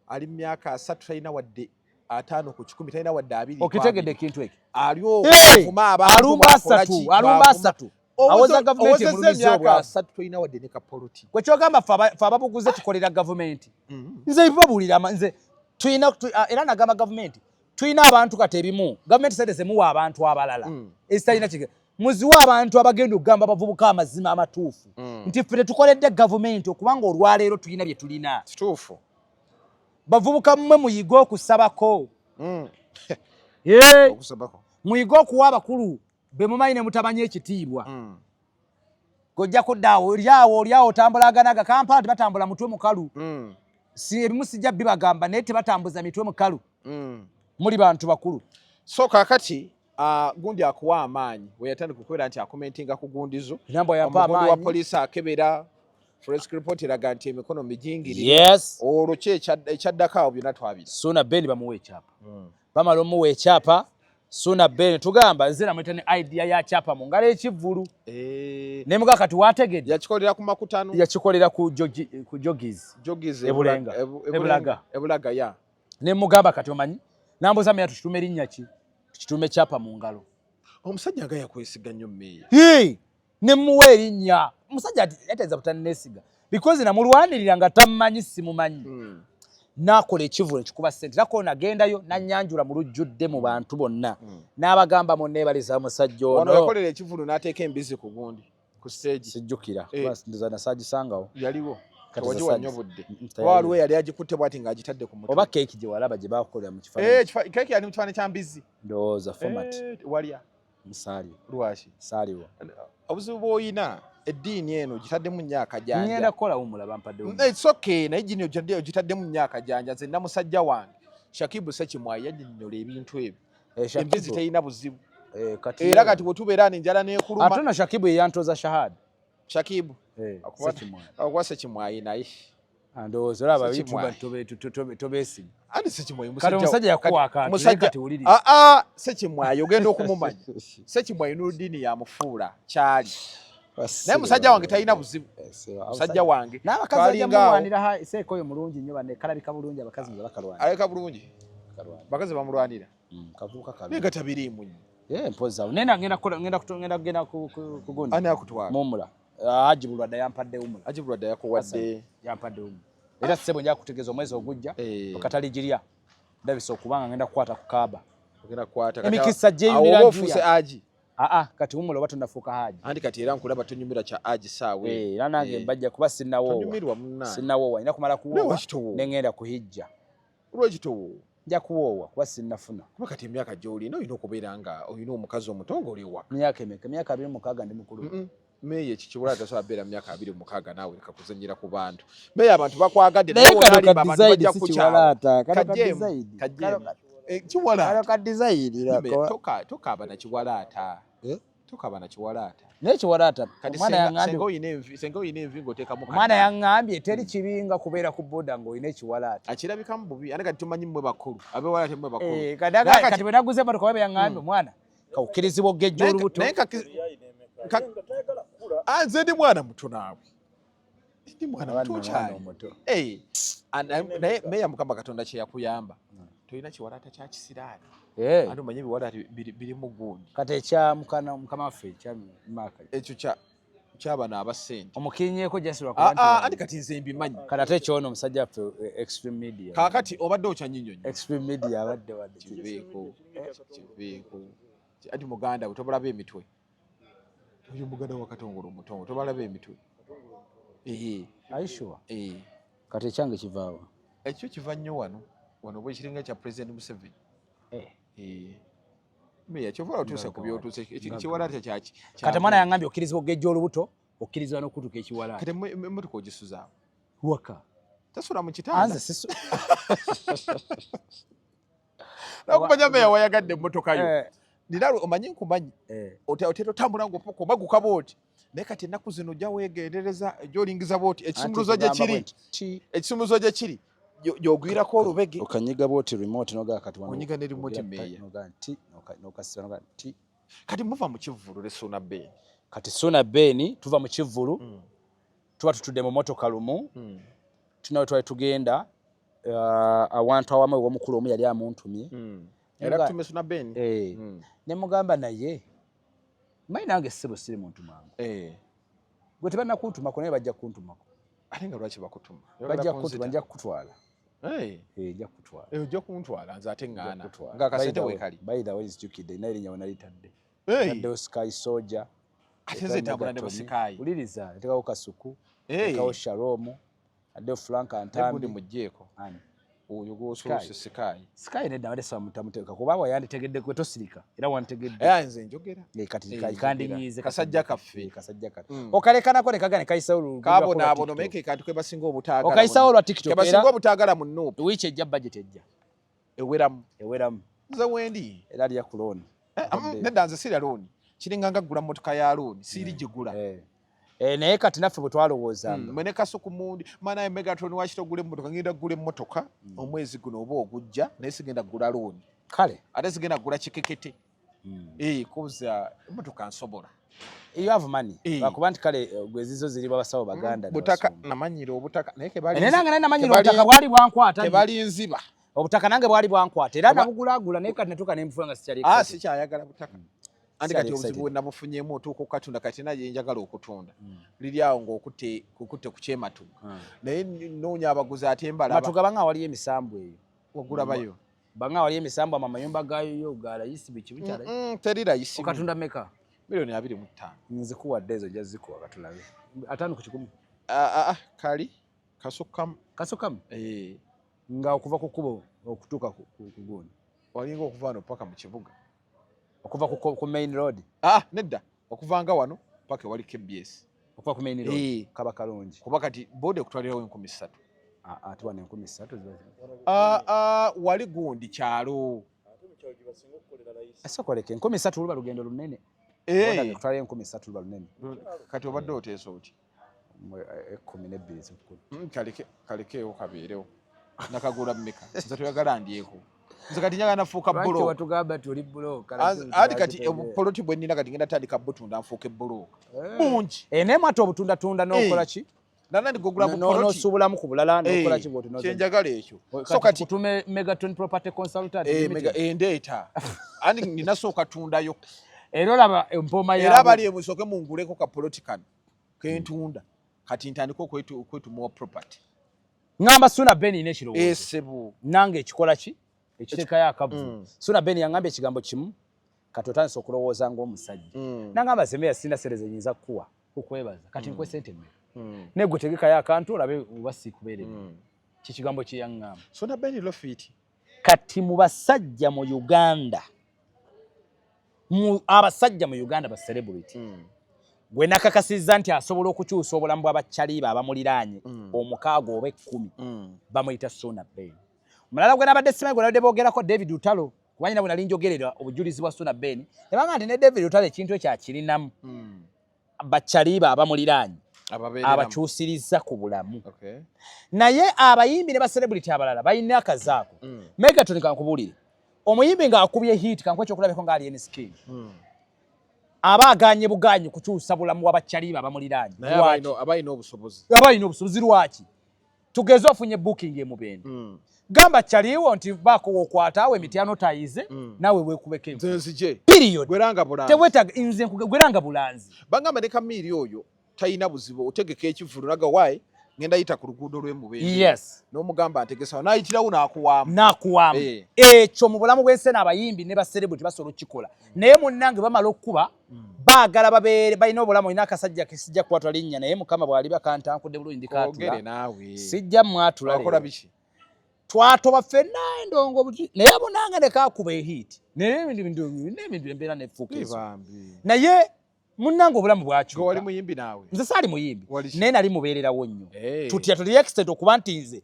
S1: ali mu myaka 30, talina wadde 50 ku 100, talina wadde 20.
S2: Okitegedde ekintu ekyo?
S1: Ali
S2: Hey!
S1: okuvuma abantu,
S2: Alumba
S1: bw'akola
S2: asatu,
S1: ki,
S2: alumba
S1: bw'avuma.
S2: asatu awoza gavumenti
S1: Owozezza
S2: emulumiza
S1: emyaka
S2: obwavu.
S1: 30, tolina wadde ne kapoloti.
S2: Gwe kyogamba ffe ababuguze tukolera gavumenti. Nze bibabuulira nze tulina era nagamba gavumenti tulina abantu kati ebimu gavumenti sente zemuwa abantu abalala ezitalina kige muziwe abantu abagenda okugamba abavubuka amazima amatuufu nti ffe tetukoledde gavumenti okubanga olwaleero tulina bye tulina.
S1: Kituufu.
S2: Bavubuka mmwe muyige okusabako. Hey!
S1: Okusabako.
S2: Muyige okuwa abakulu be mumanyi ne mutamanyi ekitiibwa. Gojja kuddaawo oliawo oliawo otambulaganaga Kampala tebatambula mutwe mukalu. Si ebimu sijja bibagamba, naye tebatambuza mitwe mukalu. Muli bantu bakulu.
S1: So kakati gundi akuwa amaanyi we yatandika okubeera nti acommentinga ku gundizo.
S2: Nambwa yampa
S1: Omugundi wa
S2: amaanyi.
S1: poliisi akebera forensic report eraga nti emikono mijingirire.
S2: Yes.
S1: Olwo ki ekyaddako awo? Byonna twabira.
S2: Suuna Ben bamuwa ekyapa, bamala omuwa ekyapa Suuna Ben, tugamba nze namweta ne idea ya kyapa mu ngalo ekivvulu nemuga kati wategedde.
S1: Yakikolera ku makutano.
S2: Yakikolera ku jogis.
S1: Jogis.
S2: Ebulenga. Ebulaga.
S1: Ebulaga ya.
S2: Nemugamba kati omanyi nambuuza meya tukitume erinnya ki? Tukitume kyapa mu ngalo.
S1: Omusajja nga yakwesiga nnyo meeya.
S2: Hey! Nemuwa erinnya omusajja ati yateza butanneesiga because namulwanirira nga tammanyi simumanyi. Nakola ekivvulu ekikuba ssente nako nagendayo nanyanjula mu lujjudde mu bantu bonna n'abagamba munneebaliza musajja
S1: Wano
S2: ono.
S1: yakolera ekivvulu n'ateeka embizi ku gundi ku stage.
S2: Sijjukira.
S1: Eh.
S2: Kuba ndowooza nasaagisangawo.
S1: Yaliwo.
S2: Kati
S1: Tewagiwa
S2: za
S1: nnyo budde.
S2: Teyaliwo.
S1: Waliwo yali agikutte bwati ng'agitadde ku mutwe.
S2: Oba keeki gye walaba gye bakolera mu kifaananyi.
S1: Eh, keeki yali mu kifaananyi kya mbizi.
S2: Ndowooza format.
S1: Eh, walya.
S2: Musaaliwo.
S1: Lwaki?
S2: Saaliwo.
S1: Obuzibu bw'oyina eddiini eno gitaddemu nnyo akajanja.
S2: Ngenda kukola wumula bampadde wumula.
S1: It's okay, naye gino ogitaddemu nnyo akajanja. Nze nna musajja wange Shakibu Sekimwayi yaginyola ebintu ebyo.
S2: Eh, Shakibu,
S1: Embizi terina buzibu.
S2: Eh, kati
S1: Era kati bwe tubeera n'enjala n'ekuluma.
S2: Ate no Shakibu ye yantoza shahada.
S1: Shakibu
S2: Eh, Sekimwayi.
S1: akuba Sekimwayi naye.
S2: Ah, ndowooza olaba
S1: Sekimwayi.
S2: bituba tobeesiga.
S1: Ani Sekimwayi?
S2: Kati omusajja yakuwa akantu, naye kati wuliriza.
S1: Ah, ah, Sekimwayi ogenda okumumanya. Sekimwayi Nurudini yamufuula kyali. Naye musajja wange talina buzibu. Musajja wange.
S2: N'abakazi bajja
S1: Twalinga awo.
S2: mulwanira ha seeko oyo mulungi nnyo banne kalabika bulungi abakazi nga bakalwanira.
S1: Aleka bulungi.
S2: Bakalwanira.
S1: Bakazi bamulwanira.
S2: Kavubuka
S1: Naye
S2: kalungi.
S1: gatabiriimu nnyo.
S2: Eh, mpozi awo naye ngenda kukola ngenda ngenda kugenda ku ku gundi.
S1: Ani akutwala?
S2: Mumula. Haji Bulwadda yampadde umula.
S1: Haji Bulwadda yakuwadde.
S2: Yampadde umula. Era ssebo nja kutegeeza omwezi ogujja
S1: Eh.
S2: okataligirya ndabisa okubanga ngenda kukwata ku Kaaba.
S1: Ogenda kukwata kati
S2: Emikisa gyeyunira
S1: awo oba
S2: njuya.
S1: ofuuse Haji.
S2: Aa kati umula oba tonnafuuka Haji.
S1: Anti kati era nkulaba tonyumira kya Haji saawa
S2: Eh, era nange
S1: Eh.
S2: mbajja kuba sinnawoowa.
S1: Tonyumirwa munnange.
S2: Sinnawoowa nina kumala
S1: Naye
S2: kuwoowa
S1: lwaki towoowa?
S2: ne ngenda kuhijja.
S1: Lwaki towoowa?
S2: Nja kuwoowa kuba sinnafuna.
S1: Kuba kati emyaka gy'olina olina okubeera nga olina omukazi omuto ng'oli ewaka.
S2: Myaka emeka? Emyaka 26 ndi mukulu.
S1: Meeya ekyo kiwala tasobola beera mu myaka 26 naawe leka kuzannyira ku bantu. Meeya abantu bakwagadde
S2: Naye
S1: naye
S2: kano
S1: w'onaalimba
S2: ka
S1: abantu
S2: design
S1: bajja
S2: si
S1: kukukyawa.
S2: kiwalaata. Kano ka
S1: Kajjeemu,
S2: design.
S1: kajjeemu.
S2: Kano
S1: Eh, kiwalaata.
S2: Kano ka design
S1: Meeya,
S2: lako.
S1: tokaaba na kiwalaata.
S2: Eh?
S1: Tokaaba na kiwalaata.
S2: Naye kiwalaata
S1: Kati
S2: omwana
S1: senga
S2: yaŋŋambye
S1: olina envi, senga olina envi ng'oteekamu
S2: omwana
S1: kadaala.
S2: yaŋŋambye teri kibi nga kubeera ku boda ng'olina ekiwalaata.
S1: Akirabikamu bubi ate kati tumanyi mmwe bakulu abewala temmwe bakulu.
S2: Eh, kati
S1: Naye
S2: kati bwe naguze emmotoka bwe yaŋŋambye omwana kawukkirizibwa okugejja olubuto.
S1: Naye Ah, nze ndi mwana muto naawe. Ndi mwana
S2: Abaana
S1: muto
S2: mwana
S1: okyali.
S2: omuto.
S1: Eh, naye meeya Mukama Katonda kye yakuyamba tolina kiwalaata kya kisiraani.
S2: Eh,
S1: Ate omanyi ebiwalaata birimu gundi.
S2: kati ekya mukama waffe ekya Mark.
S1: Ekyo kyabano aba ssente.
S2: Omukinyeeko just lwakuba
S1: Ah,
S2: nti
S1: ah, anti kati nze mbimanyi.
S2: Kati ate ekyono omusajja waffe Extreme Media.
S1: Kaakati obadde okyanyinyonyi.
S2: Extreme Media abadde wadde.
S1: Kiveeko, kiveeko. Anti muganda we tobalaba emitwe. Oyo muganda wa Katongole omutongo tobalaba emitwe. Eh,
S2: Are you sure?
S1: eh.
S2: Kati ekyange kivaawa.
S1: Ekyo kiva nnyo wano. Wano bwe kiringa kya President Museveni.
S2: Eh.
S1: Eh. Meeya kyova otuuse ku by'otuuse ekiwalaata kyaki.
S2: Kati omwana yaŋŋambye okkirizibwa okugejja olubuto, okkirizibwa n'okutuka ekiwalaata.
S1: Kati emmotoka ogisuzaawo.
S2: Waka.
S1: Tasula mu kitanda.
S2: Anze sisu.
S1: Nakumanya meeya wayagadde emmotoka yo.
S2: Eh,
S1: Nina omanyi nkumanyi.
S2: eh.
S1: Otera otambula ng'opoka obaguka bw'oti. Naye kati ennaku zino ojja weegendereza ojja olingiza bw'oti ekisumuluzo gye kiri. Ekisumuluzo gye kiri gy'ogwirako olubege.
S2: Okanyiga bw'oti remote n'ogaa kati wano.
S1: Onyiga ne remote
S2: ogira
S1: meeya.
S2: N'ogaa nti n'okasiba n'ogaa nti.
S1: Kati muva mu kivvulu ne Ssuuna Ben.
S2: Kati Ssuuna Ben tuva mu kivvulu tuba tutudde mu motoka lumu tunawe twali tugenda awantu awamu ew'omukulu omu yali amuntumye.
S1: Era kutume Ssuuna Ben.
S2: Eh. Ne mugamba naye manyi nange ssebo siri muntu mangu.
S1: Eh.
S2: Gwe tebannakuntumako naye bajja kuntumako.
S1: Ate nga lwaki bakutuma?
S2: Bajja kukutuma nja kukutwala.
S1: Eh.
S2: Eh, nja kukutwala.
S1: Eh, ojja kuntwala nze ate ŋŋaana.
S2: Kukutwala.
S1: Nga akasente
S2: By the way-
S1: weekali.
S2: By the way nzijukidde nina erinnya we nalitadde.
S1: Eh.
S2: Ntaddewo Sky Soldier.
S1: Ate nze ntambula ne basikayi.
S2: Wuliriza, nteekawo Kasuku,
S1: Eh.
S2: nteekawo Shalom, addewo Frank
S1: Naye gundi
S2: Ntambi.
S1: muggyeko.
S2: Ani?
S1: Oyo gw'osoose Sky.
S2: Sky nedda abadde sawa mutamuteeka kuba wayanditegeddeko gwe tosirika era wantegedde.
S1: Era nze njogera.
S2: Eh, kati
S1: Eh,
S2: kandinyiize
S1: kasajja kaffe.
S2: Eh, kasajja kaffe. Okalekanako ne kagane kayisawo
S1: Kabonaabona omanyi ke kantu ke basinga obutaagala.
S2: Okayisawo olwa TikTok
S1: Ke basinga
S2: era
S1: obutaagala mu Nuupu.
S2: wiiki ejja budget ejja.
S1: Eweramu.
S2: Eweramu.
S1: Nze wendi.
S2: Era alya ku loan.
S1: Eh, nedda nze sirya looni. Kiringa nga ggula mmotoka ya looni. Siiri gigula.
S2: Eh. Eh, naye kati naffe bwe twalowoozanga.
S1: Mwene Kasuku mundi mana Megatron wakito ogula emmotoka ngenda kugula emmotoka omwezi guno oba ogujja naye sigenda kugula looni.
S2: Kale.
S1: Ate sigenda kugula kikekete. Eh, kuza emmotoka nsobola.
S2: You have money.
S1: Eh.
S2: Lwakuba nti kale gwe zizo ziri babasawo baganda.
S1: Butaka namanyira obutaka naye kebali.
S2: Naye nange naye namanyira obutaka bwali bwankwata.
S1: Kebali nziba.
S2: Obutaka nange bwali bwankwata era nabugulaagula naye kati natuuka ne nfuna nga sikyali
S1: Ah,
S2: excited.
S1: sikyayagala butaka. Anti
S2: Sikyali
S1: kati obuzibu
S2: excited.
S1: bwe nabufunyeemu otuuka okukatunda kati naye njagala okutunda. Liri awo ng'okutte kukutte ku kyematuga. Naye nnoonya abaguzi ate mbalaba.
S2: Matuga banga waliyo emisambu eyo.
S1: Ogulabayo.
S2: Banga waliyo emisambu amayumba gaayo ga layisi biki biki ala.
S1: Teri layisi.
S2: Okatunda meka?
S1: 25,000,000.
S2: Nzikuwadde ezo nja zikuwa katulabe. 5 ku 100.
S1: Ah, kali kasukkamu.
S2: Kasukkamu?
S1: Eh.
S2: Nga okuva ku kkubo okutuuka ku gundi.
S1: Walinga okuva wano paka mu kibuga.
S2: Okuva ku main road?
S1: Ah, nedda. Okuva nga wano paka ewali KBS.
S2: Okuva ku main road?
S1: Eh.
S2: Kaba kalungi.
S1: Kuba kati boda ekutwalirawo 3,000.
S2: Ah, ate wano 3,000 ziba
S1: Ah, ah, wali gundi kyalo.
S4: Ate mu kyalo gye basinga okukolera layisi.
S2: Asooka oleke 3,000 luba lugendo lunene.
S1: Eh.
S2: Boda ekutwalira 3,000 luba lunene.
S1: Kati obadde oteesa oti?
S2: 12 z'okkumi.
S1: Kalekeewo kabeerewo. Nakagula mmeka? Nze toyagala ndyeko. Nze kati njagala nafuuka
S2: Lwaki
S1: bbulooka.
S2: watugamba nti oli bbulooka?
S1: Anti kati obupoloti bwe nnina kati ngenda tandika butunda nfuuke bbulooka. Bungi.
S2: Eh, naye mwata obutundatunda n'okola ki?
S1: Nana ndigogula ku poloti.
S2: N'osuubulamu ku bulala n'okola ki bw'oti.
S1: Kyenjagala ekyo.
S2: So kati tutume Megaton Property Consultant.
S1: Mega endeeta. Andi ninasooka tundayo.
S2: Era olaba empooma
S1: yaabwe. Era abali emusoke munguleko ka poloti kano kentunda. Kati ntandika okwetuma property.
S2: Ngamba Suna Ben ine ekirowoozo.
S1: Esebo.
S2: Nange ekikola ki? Ekiteekayo akavu. Suna Ben yangambye ekigambo kimu. Kati otandise okulowooza ng'omusajja. Nangamba Semeya sina sente ze nyinza kukuwa kukwebaza. Kati nkuwe sente mmeka? Naye gwe tegekayo akantu olabe oba sikubeerera. Kikigambo kye yaŋŋamba.
S1: Suna Ben Lofiti.
S2: Kati mu basajja mu Uganda, abasajja mu Uganda ba celebrity. Gwe nakakasizza nti asobola okukyusa obulamu bw'abakyaliba abamuliraanye 6 oba 10 bamuyita Suna Ben. Omulala gwe nabadde simanyi gwe nabadde boogerako David Lutalo, kuba nyina bwe nali njogerera obujulizi bwa Suna Ben, ne bangamba nti ne David Lutalo ekintu ekyo akirinamu. Bakyaliba abamuliraanye abakyusiriza ku bulamu. Naye abayimbi ne ba celebrity abalala balina akazaako. Megaton kankubuulire, omuyimbi ng'akubye hit, kankuwe ekyokulabirako nga Alien Skin. Aba aganye buganyi kukyusa bulamu bw'abakyaliba abamuliraanye.
S1: Abalina obusobozi.
S2: Abalina obusobozi lwaki? Tugeze ofunye booking emubende. Gamba kyaliwo nti baako wokwata awo emityano tayize nawe weekubeko enfuufu.
S1: Nzije.
S2: Period.
S1: Gweranga bulanzi.
S2: Tewetaaga nze gweranga bulanzi.
S1: Bangamba ne Kamiri oyo talina buzibu otegeka ekivvulu naga why ngenda yita ku luguudo lw'emubende.
S2: Yes.
S1: N'omugamba ntegesawo n'ayitirawo n'akuwaamu.
S2: N'akuwaamu. Ekyo mu bulamu bw'ensi eno abayimbi ne ba celebrity basobola okukikola. Naye munnange bamala okukuba baagala babeere balina obulamu. Olina akasajja kesijja kukwatwa linnya naye Mukama bw'aliba kantankudde bulungi ndikaatula. Sijja mwatula leero. Twatoba ffenna endongo buti naye munange ne kakuba ehiiti naye ebintu embeera nefuuka ezo. Naye munnange obulamu bwakyuka.
S1: Wali muyimbi naawe?
S2: Nze saali muyimbi naye nali mubeererawo nnyo. Tutya tuli extent okuba nti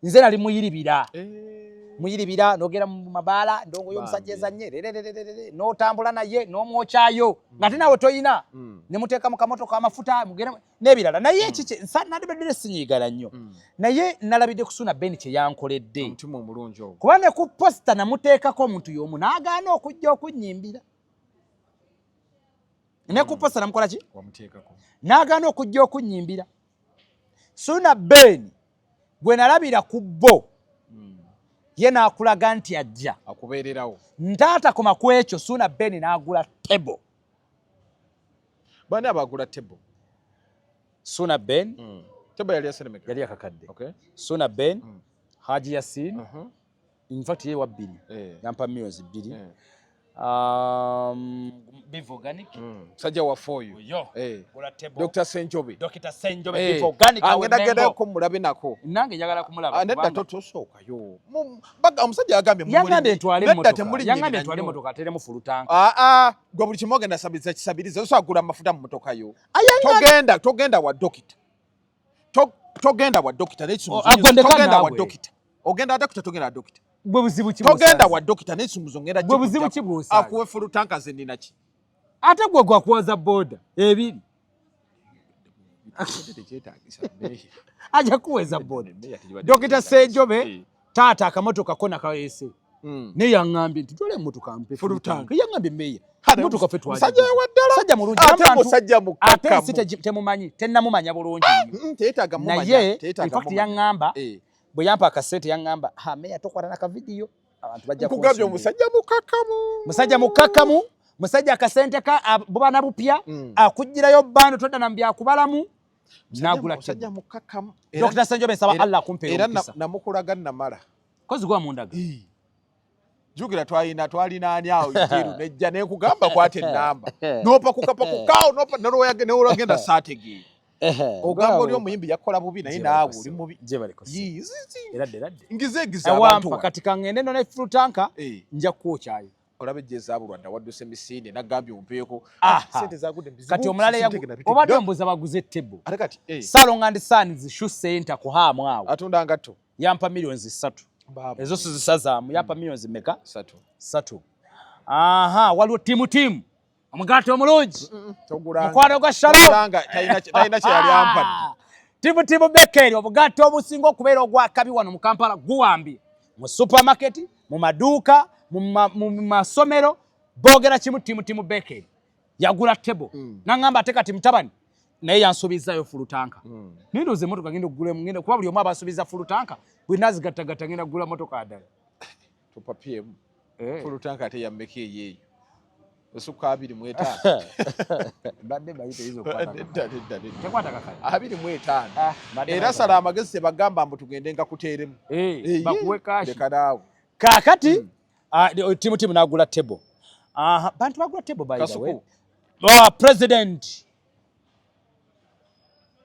S2: nze nali muyiribira. Muyiribira n'ogenda mu mabaala ndongo y'omusajja ezannye n'otambula naye n'omwokyayo ng'ate naawe toyina ne muteeka mu kamotoka amafuta mugende n'ebirala. Naye ekiki nandibadde sinyiigala nnyo naye nalabidde ku Suna Ben kye yankoledde.
S1: Omutima omulungi ogwo.
S2: Kuba ne ku posita namuteekako omuntu y'omu n'agaana okujja okunnyimbira. Ne ku posita namukola ki? N'agaana okujja okunnyimbira. Suna Ben gwe nalabira ku bo ye n'akulaga nti ajja
S1: akubeererawo.
S2: Ntaata koma ku ekyo Suna Ben n'agula table.
S1: Bani abagula table?
S2: Suna Ben
S1: Table yali yasenemeka.
S2: Yali yakakadde. Suna Ben, Haji Yasin, in fact ye wa bbiri. Yampa millions 2. Beef Organic.
S1: Sajja wa for you.
S2: Gula table.
S1: Dr. Senjobe.
S2: Dr. Senjobe Beef Organic.
S1: Agenda genda ko mulabe nako.
S2: Nange njagala kumulaba.
S1: Nedda totosookayo. Baga omusajja yagambye
S2: yagambye ntwale emmotoka. Yagambye ntwale emmotoka ateremu full tank.
S1: Gwe buli kimu ogenda sabiriza kisabiriza osobola kugula amafuta mu mmotoka yo. Togenda wa dokita. Togenda wa dokita n'ekisumuzo. Togenda wa dokita. Ogenda wa dokita togenda wa dokita.
S2: Bwe buzibu ki
S1: Togenda wa dokita n'ekisumuzo ngenda
S2: Bwe buzibu ki bw'osanze?
S1: Akuwe full tank ze nina ki?
S2: Ate gwe gwakuwaza boda ebiri. Ajja kuweza boda. Dokita Senjobe taata akamotoka kona kaweese. Naye yaŋŋambye nti twala emmotoka mpe
S1: full tank.
S2: Yaŋŋambye meya. Emmotoka ffe twagigula.
S1: Musajja wa ddala.
S2: Musajja mulungi.
S1: Ate musajja
S2: Ate ensi temumanyi, tennamumanya bulungi nnyo.
S1: Teetaaga mumanya.
S2: Naye in fact yaŋŋamba bwe yampa akasente yaŋŋamba ha meya tokwata na kavidiyo abantu bajja
S1: Nkugambye omusajja mukakkamu.
S2: Musajja mukakkamu, musajja akasente ka buba na bupya akugirayo bando todda na byakubalamu. Nagula
S1: musajja mukakkamu.
S2: Dr. Senjobe nsaba Allah akumpe omukisa.
S1: Era namukulaga namala.
S2: Kozi gwa mundaga.
S1: Jjukira twalina ani awo Njeru nejja ne nkugamba kwata ennamba. N'opa kukapakukaawo n'opa n'olwagenda saategeera. Ogamba oli omuyimbi yakola bubi naye naawe oli mubi. Ngizeegiza abantu.
S2: Kati kaŋŋende nno ne full tank nja kukwokyayo.
S1: Olaba ejja ezaabulwadde wadduse emisinde nagambye ompeeko. Ssente zaagudde
S2: bizibu. Kati omulala obadde ombuuza baguze table. Salongo and Sons Shoe Center ku haamu awo.
S1: Atunda ngatto.
S2: Yampa millions 3. Ezo sizisazaamu yampa millions mmeka? 3. Aha, waliwo timu. Omugaati omulungi. Mukwano gwa Shalom.
S1: Talina kye yali ampadde.
S2: Timu Bekeri obugaati obusinga okubeera ogwakabi wano mu Kampala guwambye. Mu supermarket, mu maduuka, mu masomero boogera kimu timu Bekeri. Yagula table. N'aŋŋamba ate kati mutabani Naye yansuubizaayo full tank. Naye ndowooza emmotoka ngenda okugula, ngenda kuba buli omu abasuubiza full tank, bwe nazigattagatta ngenda kugula motoka ddala.
S1: Tupapyemu.
S2: Eh.
S1: Full tank ate yammeka eyeeyo? Osukka 25.
S2: Badde manyi teyinza okukwata.
S1: Nedda, nedda, nedda.
S2: Tekwata kakale.
S1: 25.
S2: Ah, badde
S1: Era
S2: manyi.
S1: sala amagezi, tebagamba mbu tugende nga kuteeremu.
S2: Eh,
S1: Eye,
S2: bakuwe cash.
S1: Leka naawe.
S2: Kaakati timu timu nagula table. Aha, bantu bagula table, by the way.
S1: Kasuku.
S2: Oh, president.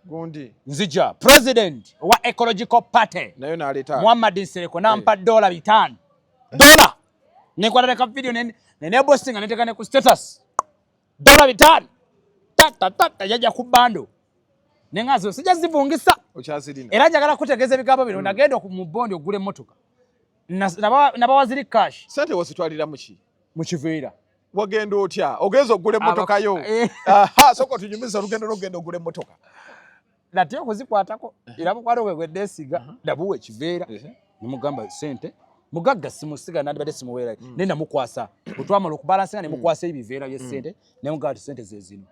S1: Gundi.
S2: Nzija president wa Ecological Party.
S1: Nayo n'aleeta.
S2: Muhammad Nsereko nampa $500, dola nekwata leka video nenebosinga neteka ne ku status, $500 tata tata yajja ku bando nengazo sijja zivungisa.
S1: Okyazirina?
S2: Era njagala kutegeeza ebigambo bino. Nagenda mu bondi ogula emmotoka, nabawa ziri cash.
S1: Sente wazitwalira muki?
S2: Mu kiveera.
S1: Wagenda otya? Ogenza okugula emmotoka yo?
S2: Eh.
S1: Aha, sooka otunyumiza olugendo lwogenda ogula emmotoka.
S2: Natya okuzikwatako, era mukwano gwe gwe neesiga nabuwa ekiveera, nemugamba sente mugagga simusiga, nandibadde simuweera, naye namukwasa. Bwe twamala okubalansinga nemukwasa ebiveera byesente, nemugamba ti sente ze zino,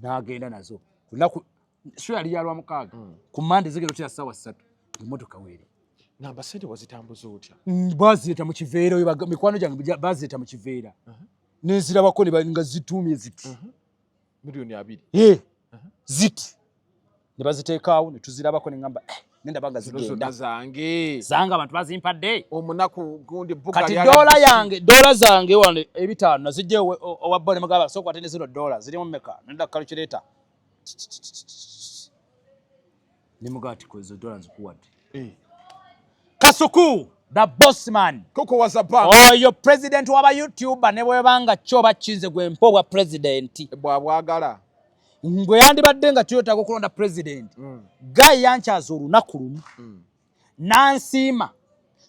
S2: n'agenda nazo. Lunaku sho yali ya Lwamukaaga, ku Mande zigenda otya ssaawa 3 emotoka weeri.
S1: Ngamba sente wazitambuza otya?
S2: Bazireeta mu kiveera oyo, mikwano gyange bazireeta mu kiveera, nenzirabako ne nga zituumye ziti.
S1: 20 million?
S2: Eh, ziti ne baziteekaawo ne tuzirabako, ne ŋŋamba, eh, nendaba nga
S1: Zino
S2: zigenda
S1: zonna zange.
S2: Zange, abantu bazimpadde.
S1: Omunaku gundi buga.
S2: Kati dola yange, dola zange wano 500 nazijja owa bo, ne mugamba sooka ate ne zino dola zirimu mmeka, nenda calculator, ne mugamba ti ezo dola nzikuwadde. Kasuku the boss man.
S1: Koko waza bank.
S2: Oyo president w'aba YouTuber, ne bwebanga kyo bakinze gwe mpa obwa president.
S1: Bwabwagala.
S2: Bwe yandibadde nga tuyotaaga okulonda president, guy yankyaza olunaku lumu nansiima.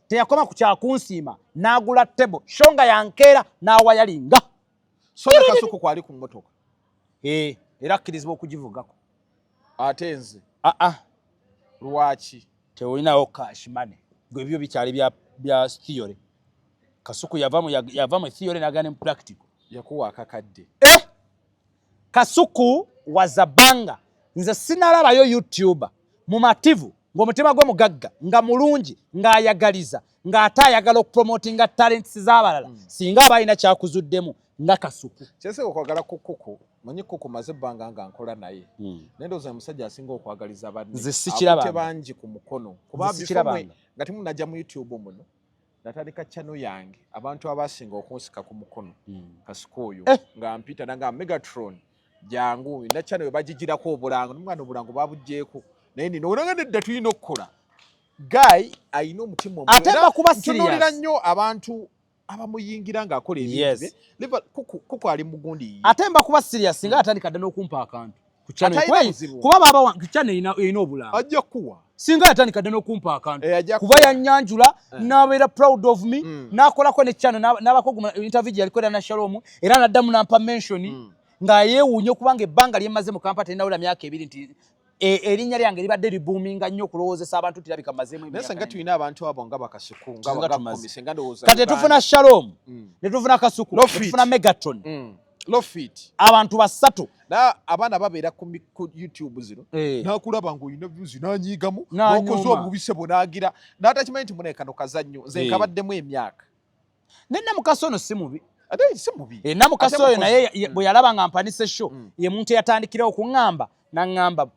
S2: Teyakoma ku kyakunsiima, n'agula table sho nga yankeera n'awayalinga.
S1: So ne Kasuku kwali ku mmotoka?
S2: Eh, era akkirizibwa okugivugako.
S1: Ate nze?
S2: Aa.
S1: Lwaki?
S2: Tewolinawo cash money gwe, ebyo bikyali bya theory. Kasuku yava mu theory n'agenda mu practical.
S1: Yakuwa akakadde.
S2: Eh! Kasuku wazabanga, nze sinalabayo YouTuber mumativu ng'omutima gwe mugagga, nga mulungi, ng'ayagaliza, ng'ate ayagala okupromotinga talents z'abalala, singa aba alina kyakuzuddemu nga Kasuku.
S1: Kyensinga okwagala ku Kuku, manyi Kuku maze ebbanga nga nkola naye, naye ndowooza musajja asinga okwagaliza banne.
S2: Nze sikirabanga.
S1: Akutte bangi ku mukono kuba
S2: Nze sikirabanga.
S1: before nga temunajja mu YouTube muno, natandika channel yange, abantu abasinga okunsika ku mukono Kasuku oyo.
S2: Eh.
S1: Nga mpita nanga Megatron, jangu na channel we bagigirako obulango, nomwana obulango babuggyeeko, naye nina olanga nedda tulina okukola. Guy ayina omutima omulungi.
S2: Ate
S1: Era
S2: bakuba
S1: ntunuulira
S2: serious.
S1: nnyo abantu abamuyingira ng'akola ebintu bye. Kuku ali mugundi ye.
S2: Ate mba kuba serious, singa atandika dda n'okumpa akantu ku channel.
S1: Atalina buzibu.
S2: Kuba baaba wange, channel erina obulango.
S1: Ajja kuwa.
S2: Singa yatandika dda n'okumpa akantu.
S1: Eh, ajja
S2: Kuba
S1: kuwa.
S2: yanyanjula n'abeera proud of me, n'akolako ne channel, n'abako interview gye yaliko era na Shalom, era n'addamu n'ampa mention, nga yeewuunya okubanga ebbanga lye mmaze mu kampala terinawera myaka 2 nti erinnya lyange libadde libuuminga nnyo okulowoozesa abantu nti labika mmazeemu
S1: Naye
S2: emyaka
S1: senga
S2: mingi.
S1: tulina abantu abo nga bakasuku nga
S2: Singa tumaze.
S1: nga senga ndowooza
S2: Kati
S1: Uganda.
S2: tetufuna Shalom, ne tufuna Kasuku,
S1: Lofit.
S2: ne tufuna Megatron.
S1: Lofit.
S2: Abantu basatu.
S1: Na abaana babeera ku YouTube zino,
S2: Eh.
S1: nakulaba ng'olina views, n'anyiigamu,
S2: N'anyooma.
S1: n'okoze obubise bwe, n'atakimanyi nti munaye kano kazannyo. Nze
S2: Eh.
S1: nkabaddemu emyaka.
S2: Ne Namukasa ono si mubi.
S1: Ate si mubi.
S2: Eh, Namukasa
S1: Ate
S2: oyo
S1: mukozi.
S2: naye bwe yalaba nga mpanise show, ye muntu eyatandikirawo okuŋŋamba, naŋŋamba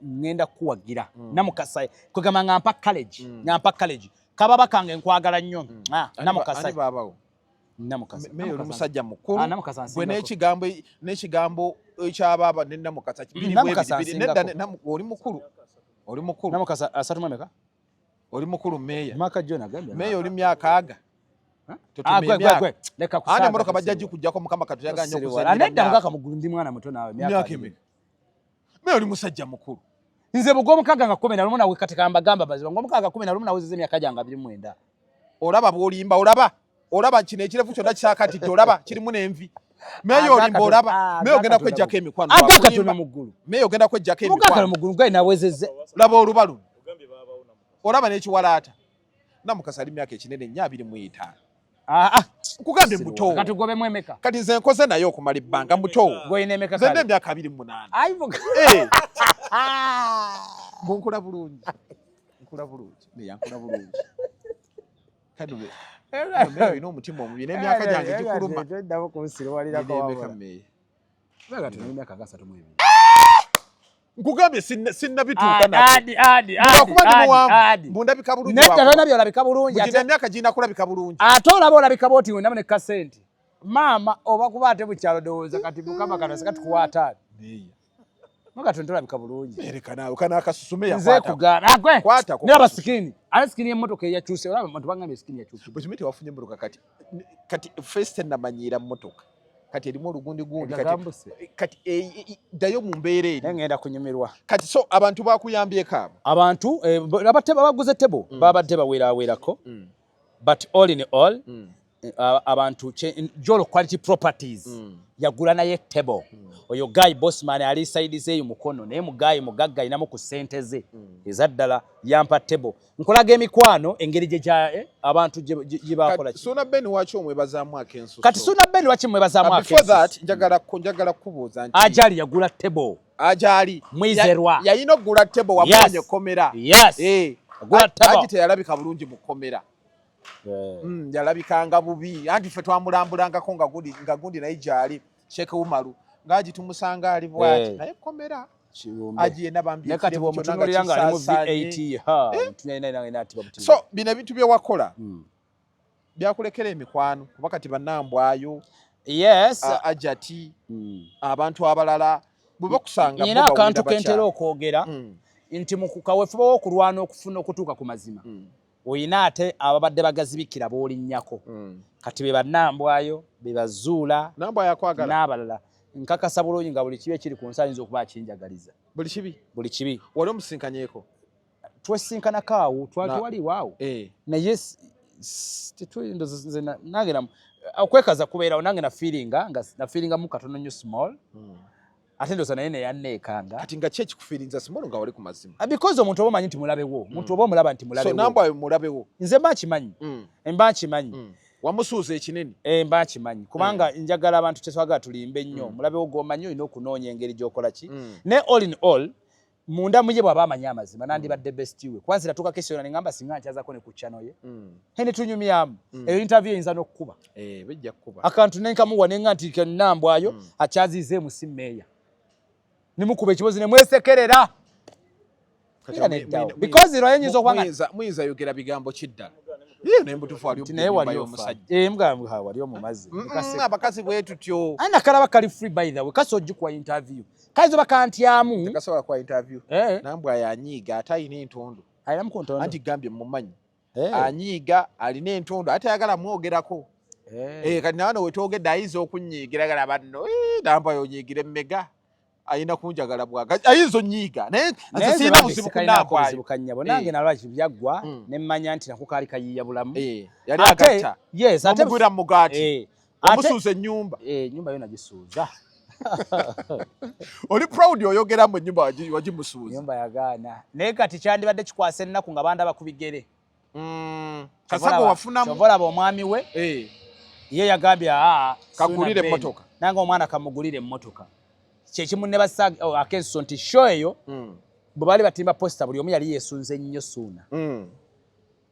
S2: ŋŋenda kukuwagira. Namukasa kwegamba nga mpa college, nga mpa college kababa kange, nkwagala nnyo. Ah, Namukasa.
S1: Ani baabawo?
S2: Namukasa.
S1: Meyo oli
S2: Namukasa.
S1: musajja mukulu.
S2: Ah, Namukasa
S1: Gwe
S2: nsingako.
S1: n'ekigambo ekyabaaba ne Namukasa biri
S2: Namukasa
S1: bwe biri. Nedda,
S2: nsingako.
S1: oli mukulu, oli mukulu.
S2: Namukasa 30 emeka?
S1: Oli mukulu, meya.
S2: Mwaka jjo nagambye.
S1: Meya oli myaka aga.
S2: Ah,
S1: Tutuma
S2: gwe, gwe,
S1: emyaka.
S2: gwe. Leka
S1: Ate
S2: kusaaga,
S1: emmotoka bajja
S2: tosiriwala.
S1: gikuggyako, Mukama katuyagala nnyo
S2: Tosiriwala.
S1: okuzannyira
S2: Nedda,
S1: myaka.
S2: mugaka mugulu, ndi mwana muto naawe, myaka
S1: Myaka
S2: 20.
S1: emeka? Meya oli musajja mukulu.
S2: Nze bugwomukaaga nga 11 nawe, kati kambagamba bazima, ng'omukaaga 11 nawezeza emyaka gyange 29.
S1: Olaba bw'olimba, olaba, olaba kino ekirevu kyonna kyakatidde, olaba kirimu n'envi. Meya olimba, olaba meya ogenda kwejjako emikwano.
S2: Agakatono
S1: Lwakulimba.
S2: mu ggulu.
S1: Meya ogenda kwejjako
S2: Mugakano
S1: emikwano.
S2: mu ggulu gali nawezezze.
S1: Laba oluba luno.
S4: Ogambye baabawo Namukasa.
S1: Olaba n'ekiwalaata. Namukasa ali myaka ekinene nnyo, 25.
S2: Ah, ah.
S1: Nkugambye muto.
S2: Kati gobemu emeka?
S1: Kati nze nkoze naye okumala ebbanga muto.
S2: Gw'olina emeka
S1: Nze
S2: kale?
S1: emyaka 28.
S2: Ayi,
S1: Eh. Mbu nkula bulungi. Nkula bulungi. Meya nkula bulungi. Kati meya olina omutima omubi n'emyaka gyange gikuluma.
S2: Toddamu kunsiruwalirako
S1: Nina emeka
S2: wabula.
S1: meya?
S2: Kati olina emyaka nga 32.
S1: Nkugambye sinnabituuka nako.
S2: Adi, adi, adi,
S1: Lwakuba ndi
S2: adi,
S1: muwanvu.
S2: adi.
S1: Mbu ndabika bulungi
S2: Nedda
S1: lwakuba.
S2: tolina byolabika bulungi.
S1: Mbu gino
S2: Ate
S1: emyaka girina kulabika bulungi.
S2: ate olaba olabika bwoti wennamu ne kasente. Maama oba kuba ate mu kyalo ndowooza kati Mukama katonda singa tukuwa 50.
S1: Meya.
S2: Mukama katonda tolabika bulungi.
S1: Ereka naawe kano akasusu meya
S2: Nze
S1: kwata.
S2: kugaana. Agwe.
S1: Kwata ku
S2: Niraba
S1: kasusu.
S2: skin. Ate skin y'emmotoka eyakyuse olaba abantu bangambye skin yakyuse.
S1: Bwe tewafunye emmotoka kati kati first namanyiira mmotoka. Kati erimu olugundi gundi kati
S2: Egagambuse.
S1: kati ddayo mu mbeera eri.
S2: Naye ngenda kunyumirwa.
S1: Kati so abantu bakuyambyeko abo.
S2: Abantu abaguze table babadde bawerawerako but all in all abantu Jolo Quality Properties yagula naye table. Oyo guy bossman ali side ze eyo mukono naye mugayi mugagga ayinamu ku ssente ze ezaddala yampa table. Nkolaga emikwano engeri gye abantu gye bakola
S1: Kati
S2: ki.
S1: Suuna Ben lwaki omwebazaamu ak'ensusso?
S2: Kati Suuna Ben lwaki mwebazaamu
S1: Before
S2: ak'ensusso?
S1: that njagala kubuuza nti
S2: Ajali yagula table.
S1: Ajali
S2: Mwizerwa.
S1: Yalina okugula table wamuwonye ekkomera.
S2: Yes. Yagula table.
S1: Haji teyalabika bulungi mu kkomera. Yalabikanga bubi. Anti ffe twamulambulangako nga gundi naye gyali Sheikh Umaru ng'agi tumusanga ali bw'ati naye kkomera.
S2: Kirumbe.
S1: Haji yenna bambi
S2: Naye kati
S1: ekirevu kyonna nga
S2: bw'omutunuulira ng'ali mu
S1: kisaasaanye.
S2: V8 ha, mutunuulira naye atiba butiba.
S1: So bino ebintu bye wakola byakulekera emikwano kuba kati bannambwayo
S2: Yes.
S1: Ajati abantu abalala bwe bakusanga
S2: Nina
S1: bo bawulira
S2: akantu
S1: batya?
S2: kentera okwogera nti mu kaweefube w'okulwana okufuna okutuuka ku mazima oyina ate ababadde bagazibikira b'olinnyako kati be bannambwayo be bazuula
S1: Nambwayo akwagala
S2: n'abalala. Nkakasa bulungi nga buli kibi ekiri ku nsi ayinza okuba akinjagaliza.
S1: Buli kibi?
S2: Buli kibi.
S1: Wali omusinkanyeeko?
S2: Twesinkanako awo, twaliwo awo. Naye nange okwekaza kubeerawo nange nafiiringa nga nafiiringamu katono nnyo small. Ate ndowooza naye neyanneekanga.
S1: Kati nga ki ekikufiirinza small nga wali ku mazima?
S2: Because omuntu oba omanyi nti mulabewo, omuntu oba omulaba nti
S1: So
S2: mulabewo.
S1: Nambwayo mulabewo.
S2: Nze mba nkimanyi. Mba nkimanyi.
S1: Wamusuuza ekinene.
S2: Mba nkimanyi. Kubanga njagala abantu tetwagala tulimbe nnyo. Mulabewo gw'omanyi olina okunoonya engeri gy'okola ki. Ne all in all, munda mu ye bw'aba amanyi amazima nandibadde best we. Kuba nze natuuka kesi yonna ne ngamba singa nkyazako ne ku channel ye. Ne tunyumyamu. Eyo interview eyinza n'okkuba.
S1: Bijja kkuba.
S2: Akantu ne nkamuwa ne nga nti Nambwayo akyaziize mu si meeya. Ne mukuba ekibozi ne mwesekerera. Era neddawo. Because lwayo nyinza okuba nga
S1: Muyinza yogera bigambo ki ddala? Ye naye mbutuufu wali
S2: Nti naye wali
S1: omunyumba
S2: ofa.
S1: y'omusajja.
S2: Mugamba wali omumazi.
S1: Abakazi bwe tutyo.
S2: Aye nakalaba kali free by the way. Kasi ogikuwa interview. Kayinza oba kantyamu.
S1: Tekasobola kuwa interview. Nambwayo anyiiga ate alina entondo.
S2: Alinamu ku ntondo.
S1: Anti gambye mumanyi. Anyiiga alina entondo ate ayagala mwogerako. Kati nawe we twogedde ayinza okunnyiigira agala banno, Nambwayo onyiigire mmega. Ayina kunjagala bwaga. Ayinza onnyiiga. Naye nze
S2: Naye nze
S1: sirina
S2: bambi
S1: buzibu ku
S2: sikalinaako
S1: Nambwayo.
S2: buzibu kannyabo. Nange nalwaki byaggwa ne mmanya nti nako kaali kayiiya bulamu.
S1: Yali agatta.
S2: Yes, ate
S1: Wamugwira mu mugaati. Wamusuuza ennyumba.
S2: Ennyumba yo nagisuuza.
S1: Oli proud oyogera mu nnyumba wagimusuuza.
S2: Ennyumba yagaana. Naye kati kyandibadde kikwasa ennaku nga bandaba ku bigere.
S1: Kasago wafunamu.
S2: Kyova olaba omwami we. Ye yagambye,
S1: Kagulire
S2: Suuna Ben.
S1: emmotoka.
S2: Nange omwana kamugulire emmotoka. Kyekimu ne basa, oh, akenso nti show eyo bwe baali batimba poster buli omu yali yeesunze nnyo Suuna.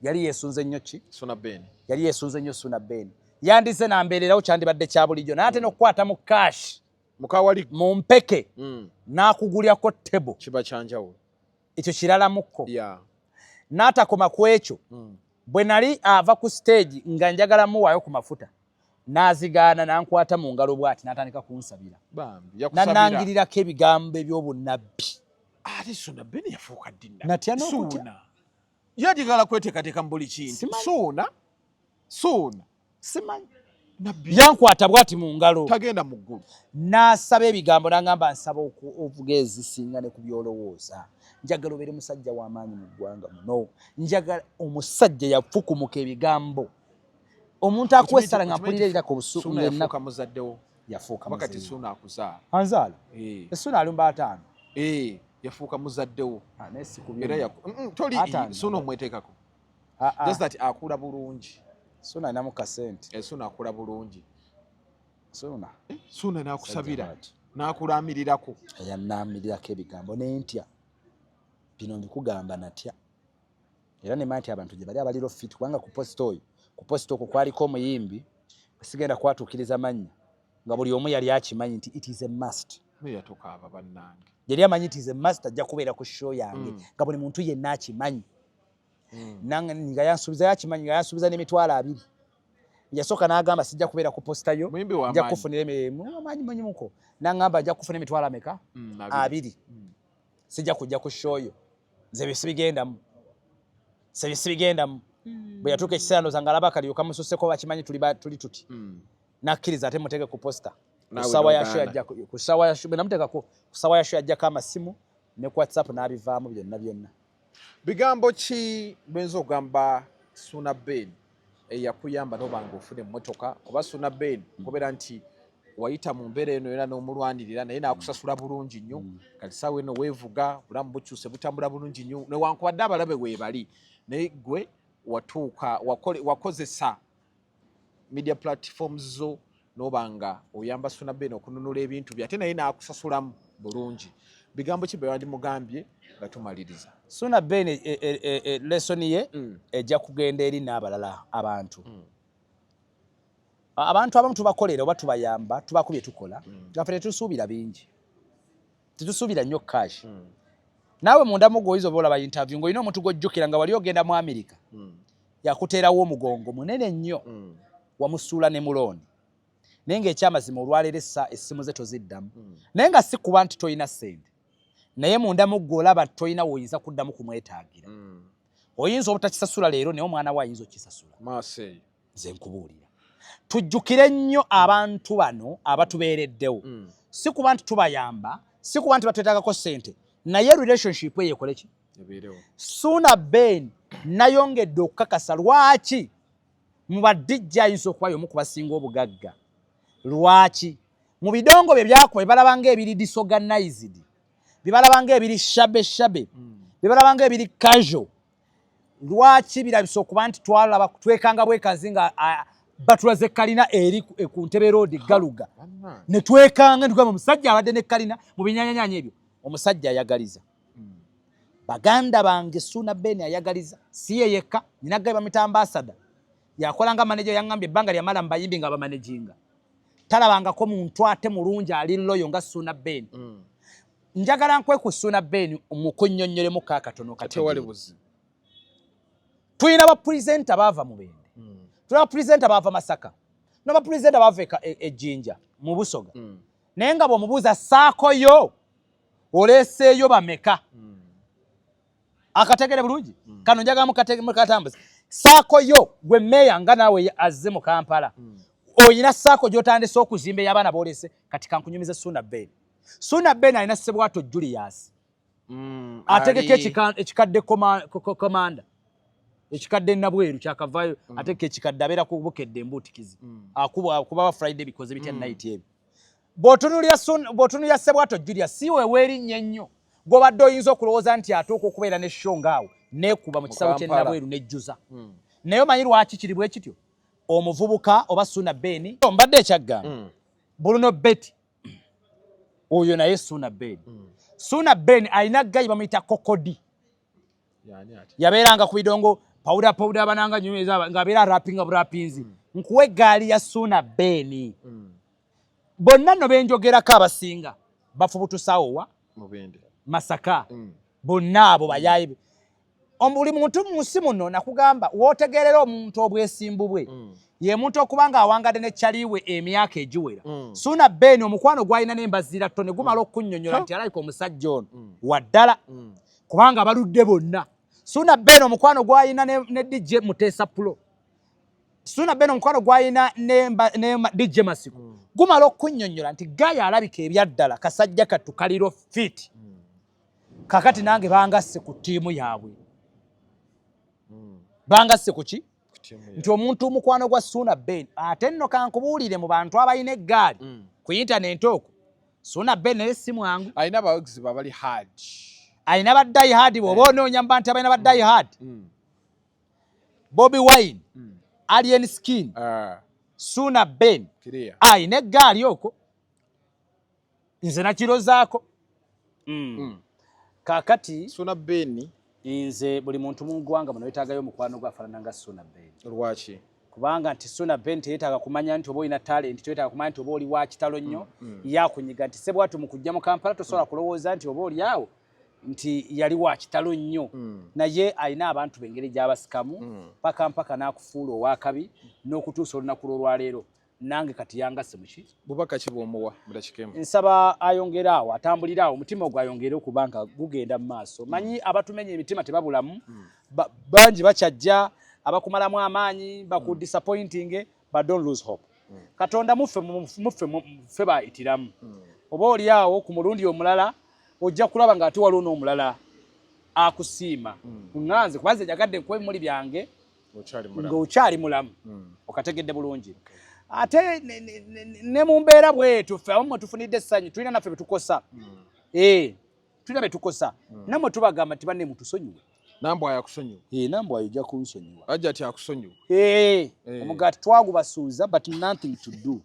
S2: Yali yeesunze nnyo ki?
S1: Suuna Ben.
S2: Yali yeesunze nnyo Suuna Ben. Yandize nambeererawo kyandibadde kya bulijjo naye ate n'okukwata mu cash.
S1: Mukawali.
S2: Mu mpeke. N'akugulyako table.
S1: Kiba kya njawulo.
S2: Ekyo kiralamuko. N'atakoma ku ekyo. Bwe nali ava ku stage nga njagala muwaayo ku mafuta. N'azigaana n'ankwata mu ngalo bw'ati n'atandika kunsabira.
S1: Bambi, yakusabira.
S2: N'annangirirako ebigambo eby'obunnabbi.
S1: Ate Suuna Ben yafuuka ddi nna?
S2: Natya n'okutya.
S1: Suuna. Ye atigala kweteekateeka mu buli kintu.
S2: Simanyi.
S1: Suuna. Suuna.
S2: Simanyi.
S1: Nabbi.
S2: Yankwata bw'ati mu ngalo.
S1: Tagenda mu ggulu.
S2: N'asaba ebigambo n'angamba nsaba ovuga ezisinga ne ku by'olowooza. Njagala obeere musajja w'amaanyi mu ggwanga muno. Njagala omusajja yafukumuka ebigambo. Omuntu akuwa essala nga mpulira erira ku busu-
S1: Suuna
S2: ng'ennaku.
S1: yafuuka muzaddewo.
S2: Yafuuka
S1: Kuba kati
S2: muzaddewo.
S1: Suuna akuzaala.
S2: Anzaala? Suuna alumba 5.
S1: Yafuuka muzaddewo.
S2: Naye si ku
S1: Era
S2: byonna.
S1: toli
S2: 5.
S1: Suuna omweteekako. Just that akula bulungi.
S2: Suna alinamu kasente.
S1: Eh, Suna akola bulungi.
S2: Suna.
S1: Suna n'akusabira n'akulamirirako.
S2: Yannaamirirako ebigambo ne ntya. Bino mbikugamba natya. Era ne nti abantu gye bali abaliro fit, kubanga ku poster oyo, ku poster okwo kwaliko omuyimbi, sigenda kwatuukiriza mannya, nga buli omu yali akimanyi nti it is a must.
S1: Meya, tokaaba bannange.
S2: Yali amanyi it is a must, ajja kubeera ku show yange, nga buli muntu yenna akimanyi. Nga yansuubiza, yakimanyi, nga yansuubiza n'emitwalo 20. Yasooka n'agamba, "Sijja kubeera ku poster yo."
S1: Muyimbi wa
S2: Nja
S1: maanyi.
S2: kufunira amaanyi manyimuko. N'aŋŋamba ajja kufuna emitwalo ameka?
S1: 20.
S2: 20. Sijja kujja ku show yo, nze bye sibigendamu, nze bye sibigendamu. Bwe yatuuka ekiseera, ndowooza ng'alaba akaliro kamususseko, bakimanyi tuli tuli tuti. Nakkiriza ate muteeke ku poster. Ku
S1: Naawe
S2: ssaawa ya show
S1: n'ogaana.
S2: yajja ku ssaawa ya show, bwe namuteeka ku ssaawa ya show, yajjako amasimu ne ku WhatsApp n'abivaamu byonna byonna.
S1: Bigambo ki lwenza okugamba Suna Ben eyakuyamba noba nga ofuna emmotoka? Oba Suna Ben kubeera nti wayita mu mbeera eno era n'omulwanirira, naye n'akusasula bulungi nnyo. Kati saawa eno weevuga, bulamu bukyuse, butambula bulungi nnyo, newankubadde abalabe weebali, naye gwe watuuka wakozesa media platforms zo noba nga oyamba Suna Ben okununula ebintu bye, ate naye n'akusasulamu bulungi. Bigambo ki bye wandimugambye nga tumaliriza?
S2: Suna Ben, lesson ye ejja kugenda eri n'abalala abantu. Abantu abamu tubakolera oba tubayamba, tubako bye tukola, nga ffe tetusuubira bingi, tetusuubira nnyo cash. Naawe mundamu gwoyinza oba olaba interview ng'olina omuntu gw'ojjukira nga wali ogenda mu Amerika, yakuteerawo omugongo munene nnyo, wamusuula ne mu loan, naye ng'ekyamazima olwaleero essa essimu ze toziddamu, naye nga si kuba nti tolina ssente, naye mundamu gwe olaba tolina woyinza kuddamu kumwetaagira. Oyinza obutakisasula leero, naye omwana we ayinza okukisasula.
S1: Maaso eyo.
S2: Nze nkubuulira, tujjukire nnyo abantu bano abatubeereddewo. Si kuba nti tubayamba, si kuba nti batwetaagako ssente, naye relationship eyo ekole ki?
S1: Ebeerewo.
S2: Suuna Ben nayongedde okukakasa lwaki mu ba DJ ayinza okuba y'omu ku basinga obugagga. Lwaki mu bidongo bye byakuba bibalaba ng'ebiri disorganized, bibalaba ng'ebiri shabby shabby, bibalaba ng'ebiri casual? Lwaki birabisa okuba nti twalaba twekanga bwekazi nga batulaze kalina eri ku Ntebe Road Galuga,
S1: Bannange.
S2: ne twekanga ntugamba omusajja abadde ne kalina mu binyanyanyanya ebyo? Omusajja ayagaliza. Baganda bange, Suuna Ben ayagaliza, si ye yekka. Nina guy bamita Ambassador, yakola nga manager. Yaŋŋambye ebbanga lyamala mu bayimbi nga bamanaginga, talabangako muntu ate mulungi ali loyal nga Suuna Ben. Njagala nkwe ku Suuna Ben mukunnyonnyolemu kaakatono.
S1: Tewali
S2: Kategeere.
S1: buzibu.
S2: Tulina bapresenter baava Mubende, tulina bapresenter baava Masaka, n'abapresenter baava e Jjinja mu Busoga, naye nga bw'omubuuza saako yo oleeseeyo bameka? Akategere bulungi kano, njagala mukatambuze. Saako yo gwe meeya nga naawe azze mu Kampala, oyina saako gy'otandise okuzimba ey'abaana boolese. Kati kankunyumize Suuna Ben. Suuna Ben alina Sebwato Julius, ategeka ekikadde komanda, ekikadde Nabweru kyakavaayo, ategeka ekikadde, abeera ku Bukedde embuutikizi, akuba ba Friday bikoze bitya night ebyo. Bw'otunuulira Sebwato Julius, si wewe erinnya ennyo gw'obadde oyinza okulowooza nti atuuka okubeera ne show ngaawo neekuba mu kisawo ky'e
S1: Kampala.
S2: Nabweru nejjuza. Naye omanyi lwaki kiri bwe kityo? Omuvubuka oba Suuna Ben mbadde ekyaggamba Bruno Betty oyo, naye Suuna Ben, Suuna Ben alina guy bamuyita Kokodi.
S1: Yani ate?
S2: Yabeeranga ku bidongo pawuda pawuda, abananga nyweza ng'abeera arapinga burapinzi. Nkuwa eggaali ya Suuna Ben. Bonna nno benjogerako abasinga bafubutusaawo wa?
S1: Mubende.
S2: Masaka. Bonna abo bayaaye be. Buli muntu mu nsi muno, nakugamba w'otegeerera omuntu obwesimbu bwe, ye muntu okuba nga awangadde ne kyaliwe emyaka egiwera. Suuna Ben omukwano gwalina n'embazira tto ne gumala okunnyonnyola nti alayika omusajja ono waddala, kubanga baludde bonna. Suuna Ben omukwano gwalina ne DJ Muteesa Pulo, Suuna Ben omukwano gwalina ne DJ Masiko gumala okunnyonnyola nti guy alabika ebyaddala kasajja kattu kaliro fit. Kakati nange bangasse ku ttiimu yaabwe. Bangasse ku ki? Nti omuntu omukwano gwa Suuna Ben, ate nno kankubuulire, mu bantu abalina eggaali ku intaneti okwo, Suuna Ben naye si mwangu.
S1: Alina abawagizi babali hard.
S2: Alina ba die hard. Bw'oba onoonya mu bantu abalina ba die hard, Bobi Wine. Alien Skin.
S1: Ah.
S2: Suna Ben
S1: Clear.
S2: Ayina eggaali okwo, nze nakirozaako. Kaakati
S1: Suna Ben.
S2: Nze buli muntu mu ggwanga muno wetaagayo omukwano gwe afaanana nga Suna Ben.
S1: Lwaki?
S2: Kubanga nti Suna Ben teyetaaga kumanya nti oba olina talent, teyetaaga kumanya nti oba oli wa kitalo nnyo. Yakunyiga nti sebwatu mu kujja mu Kampala tosobola kulowooza nti oba oli awo nti yali wa kitalo nnyo, naye alina abantu bengeri gy'abasikamu paka mpaka n'akufuula owakabi n'okutuusa olunaku lw'olwaleero. Nange kati yangasse muki.
S1: Bubaka ki bw'omuwa mu dakiika emu?
S2: Nsaba ayongere awo, atambulire awo, omutima ogwo ayongere okuba nga gugenda mu maaso. Manyi abatumenya emitima tebabulamu. Bangi bakyajja abakumalamu amaanyi, bakudisappointing, but don't lose hope. Katonda muffe muffe ffe bayitiramu. Oba oli awo ku mulundi omulala ojja kulaba ng'ate waliwo n'omulala akusiima. Ŋŋanze kuba nze njagadde nkuwa ebimuli byange
S1: Okyali mulamu.
S2: Ng'okyali mulamu, okategedde bulungi. Ate ne mu mbeera bwetu ffe abamu mwe tufunidde essanyu, tulina naffe betukosa. Tulina betukosa, nammwe tubagamba nti banne mutusonyiwe.
S1: Nambwayo akusonyiwa.
S2: Nambwayo ojja kunsonyiwa.
S1: Ajja ati akusonyiwa.
S2: Omugaati twagubasuuza, but nothing to do,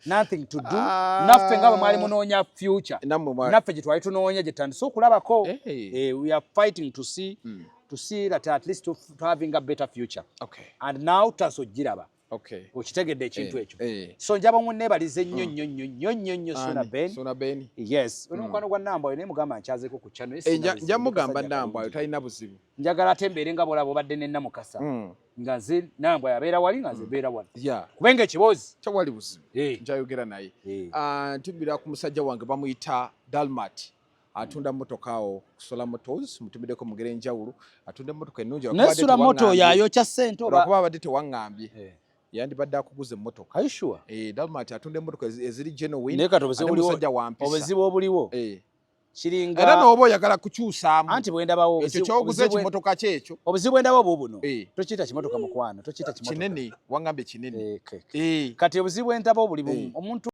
S2: nothing to do.
S1: Ah.
S2: Naffe nga bwe mwali munoonya future,
S1: Nammwe
S2: naffe gye twali tunoonya gye tutandise okulabako. We are fighting to see that at least to having a better future and now tutandise ogiraba. Okitegedde ekintu ekyo?
S1: Eh.
S2: So njaba munneebalize nnyo nnyo nnyo nnyo nnyo nnyo Suna
S1: Ani?
S2: Ben.
S1: Suna Ben.
S2: Yes, oli mukwano gwa Nambwayo, naye mugamba nkyazeeko ku channel.
S1: Nja mugamba Nambwayo talina buzibu.
S2: Njagala ate mbeere nga bwolaba obadde ne Namukasa, nga nze Nambwayo abeera wali, nga nze mbeera wano, kubenga ekiboozi.
S1: Tewali buzibu. Njayogera naye. Ah, ntumira ku musajja wange bamuyita Dalmat, atunda mmotoka awo Kusola Motors. Mutumiddeko mu ngeri enjawulo, atunda emmotoka ennungi.
S2: Naye Sula Moto yayokya ssente oba?
S1: Lwakuba abadde tewaŋŋambye, yandibadde akuguza emmotoka.
S2: Are you sure?
S1: Dalmat atunda emmotoka eziri genuine.
S2: Naye kati obuzibu
S1: Ate
S2: buliwo,
S1: musajja wa mpisa.
S2: Obuzibu obuliwo kiringa
S1: Era n'oba oyagala kukyusaamu
S2: anti bwendabawo
S1: ekyo kyoguza ekimotoka kyekyo.
S2: Obuzibu bwendabawo bubuno. Tokiyita kimotoka, mukwano, tokiyita kimotoka.
S1: Kinene, waŋŋambye kinene.
S2: Kati obuzibu bwendabawo buli bumu, omuntu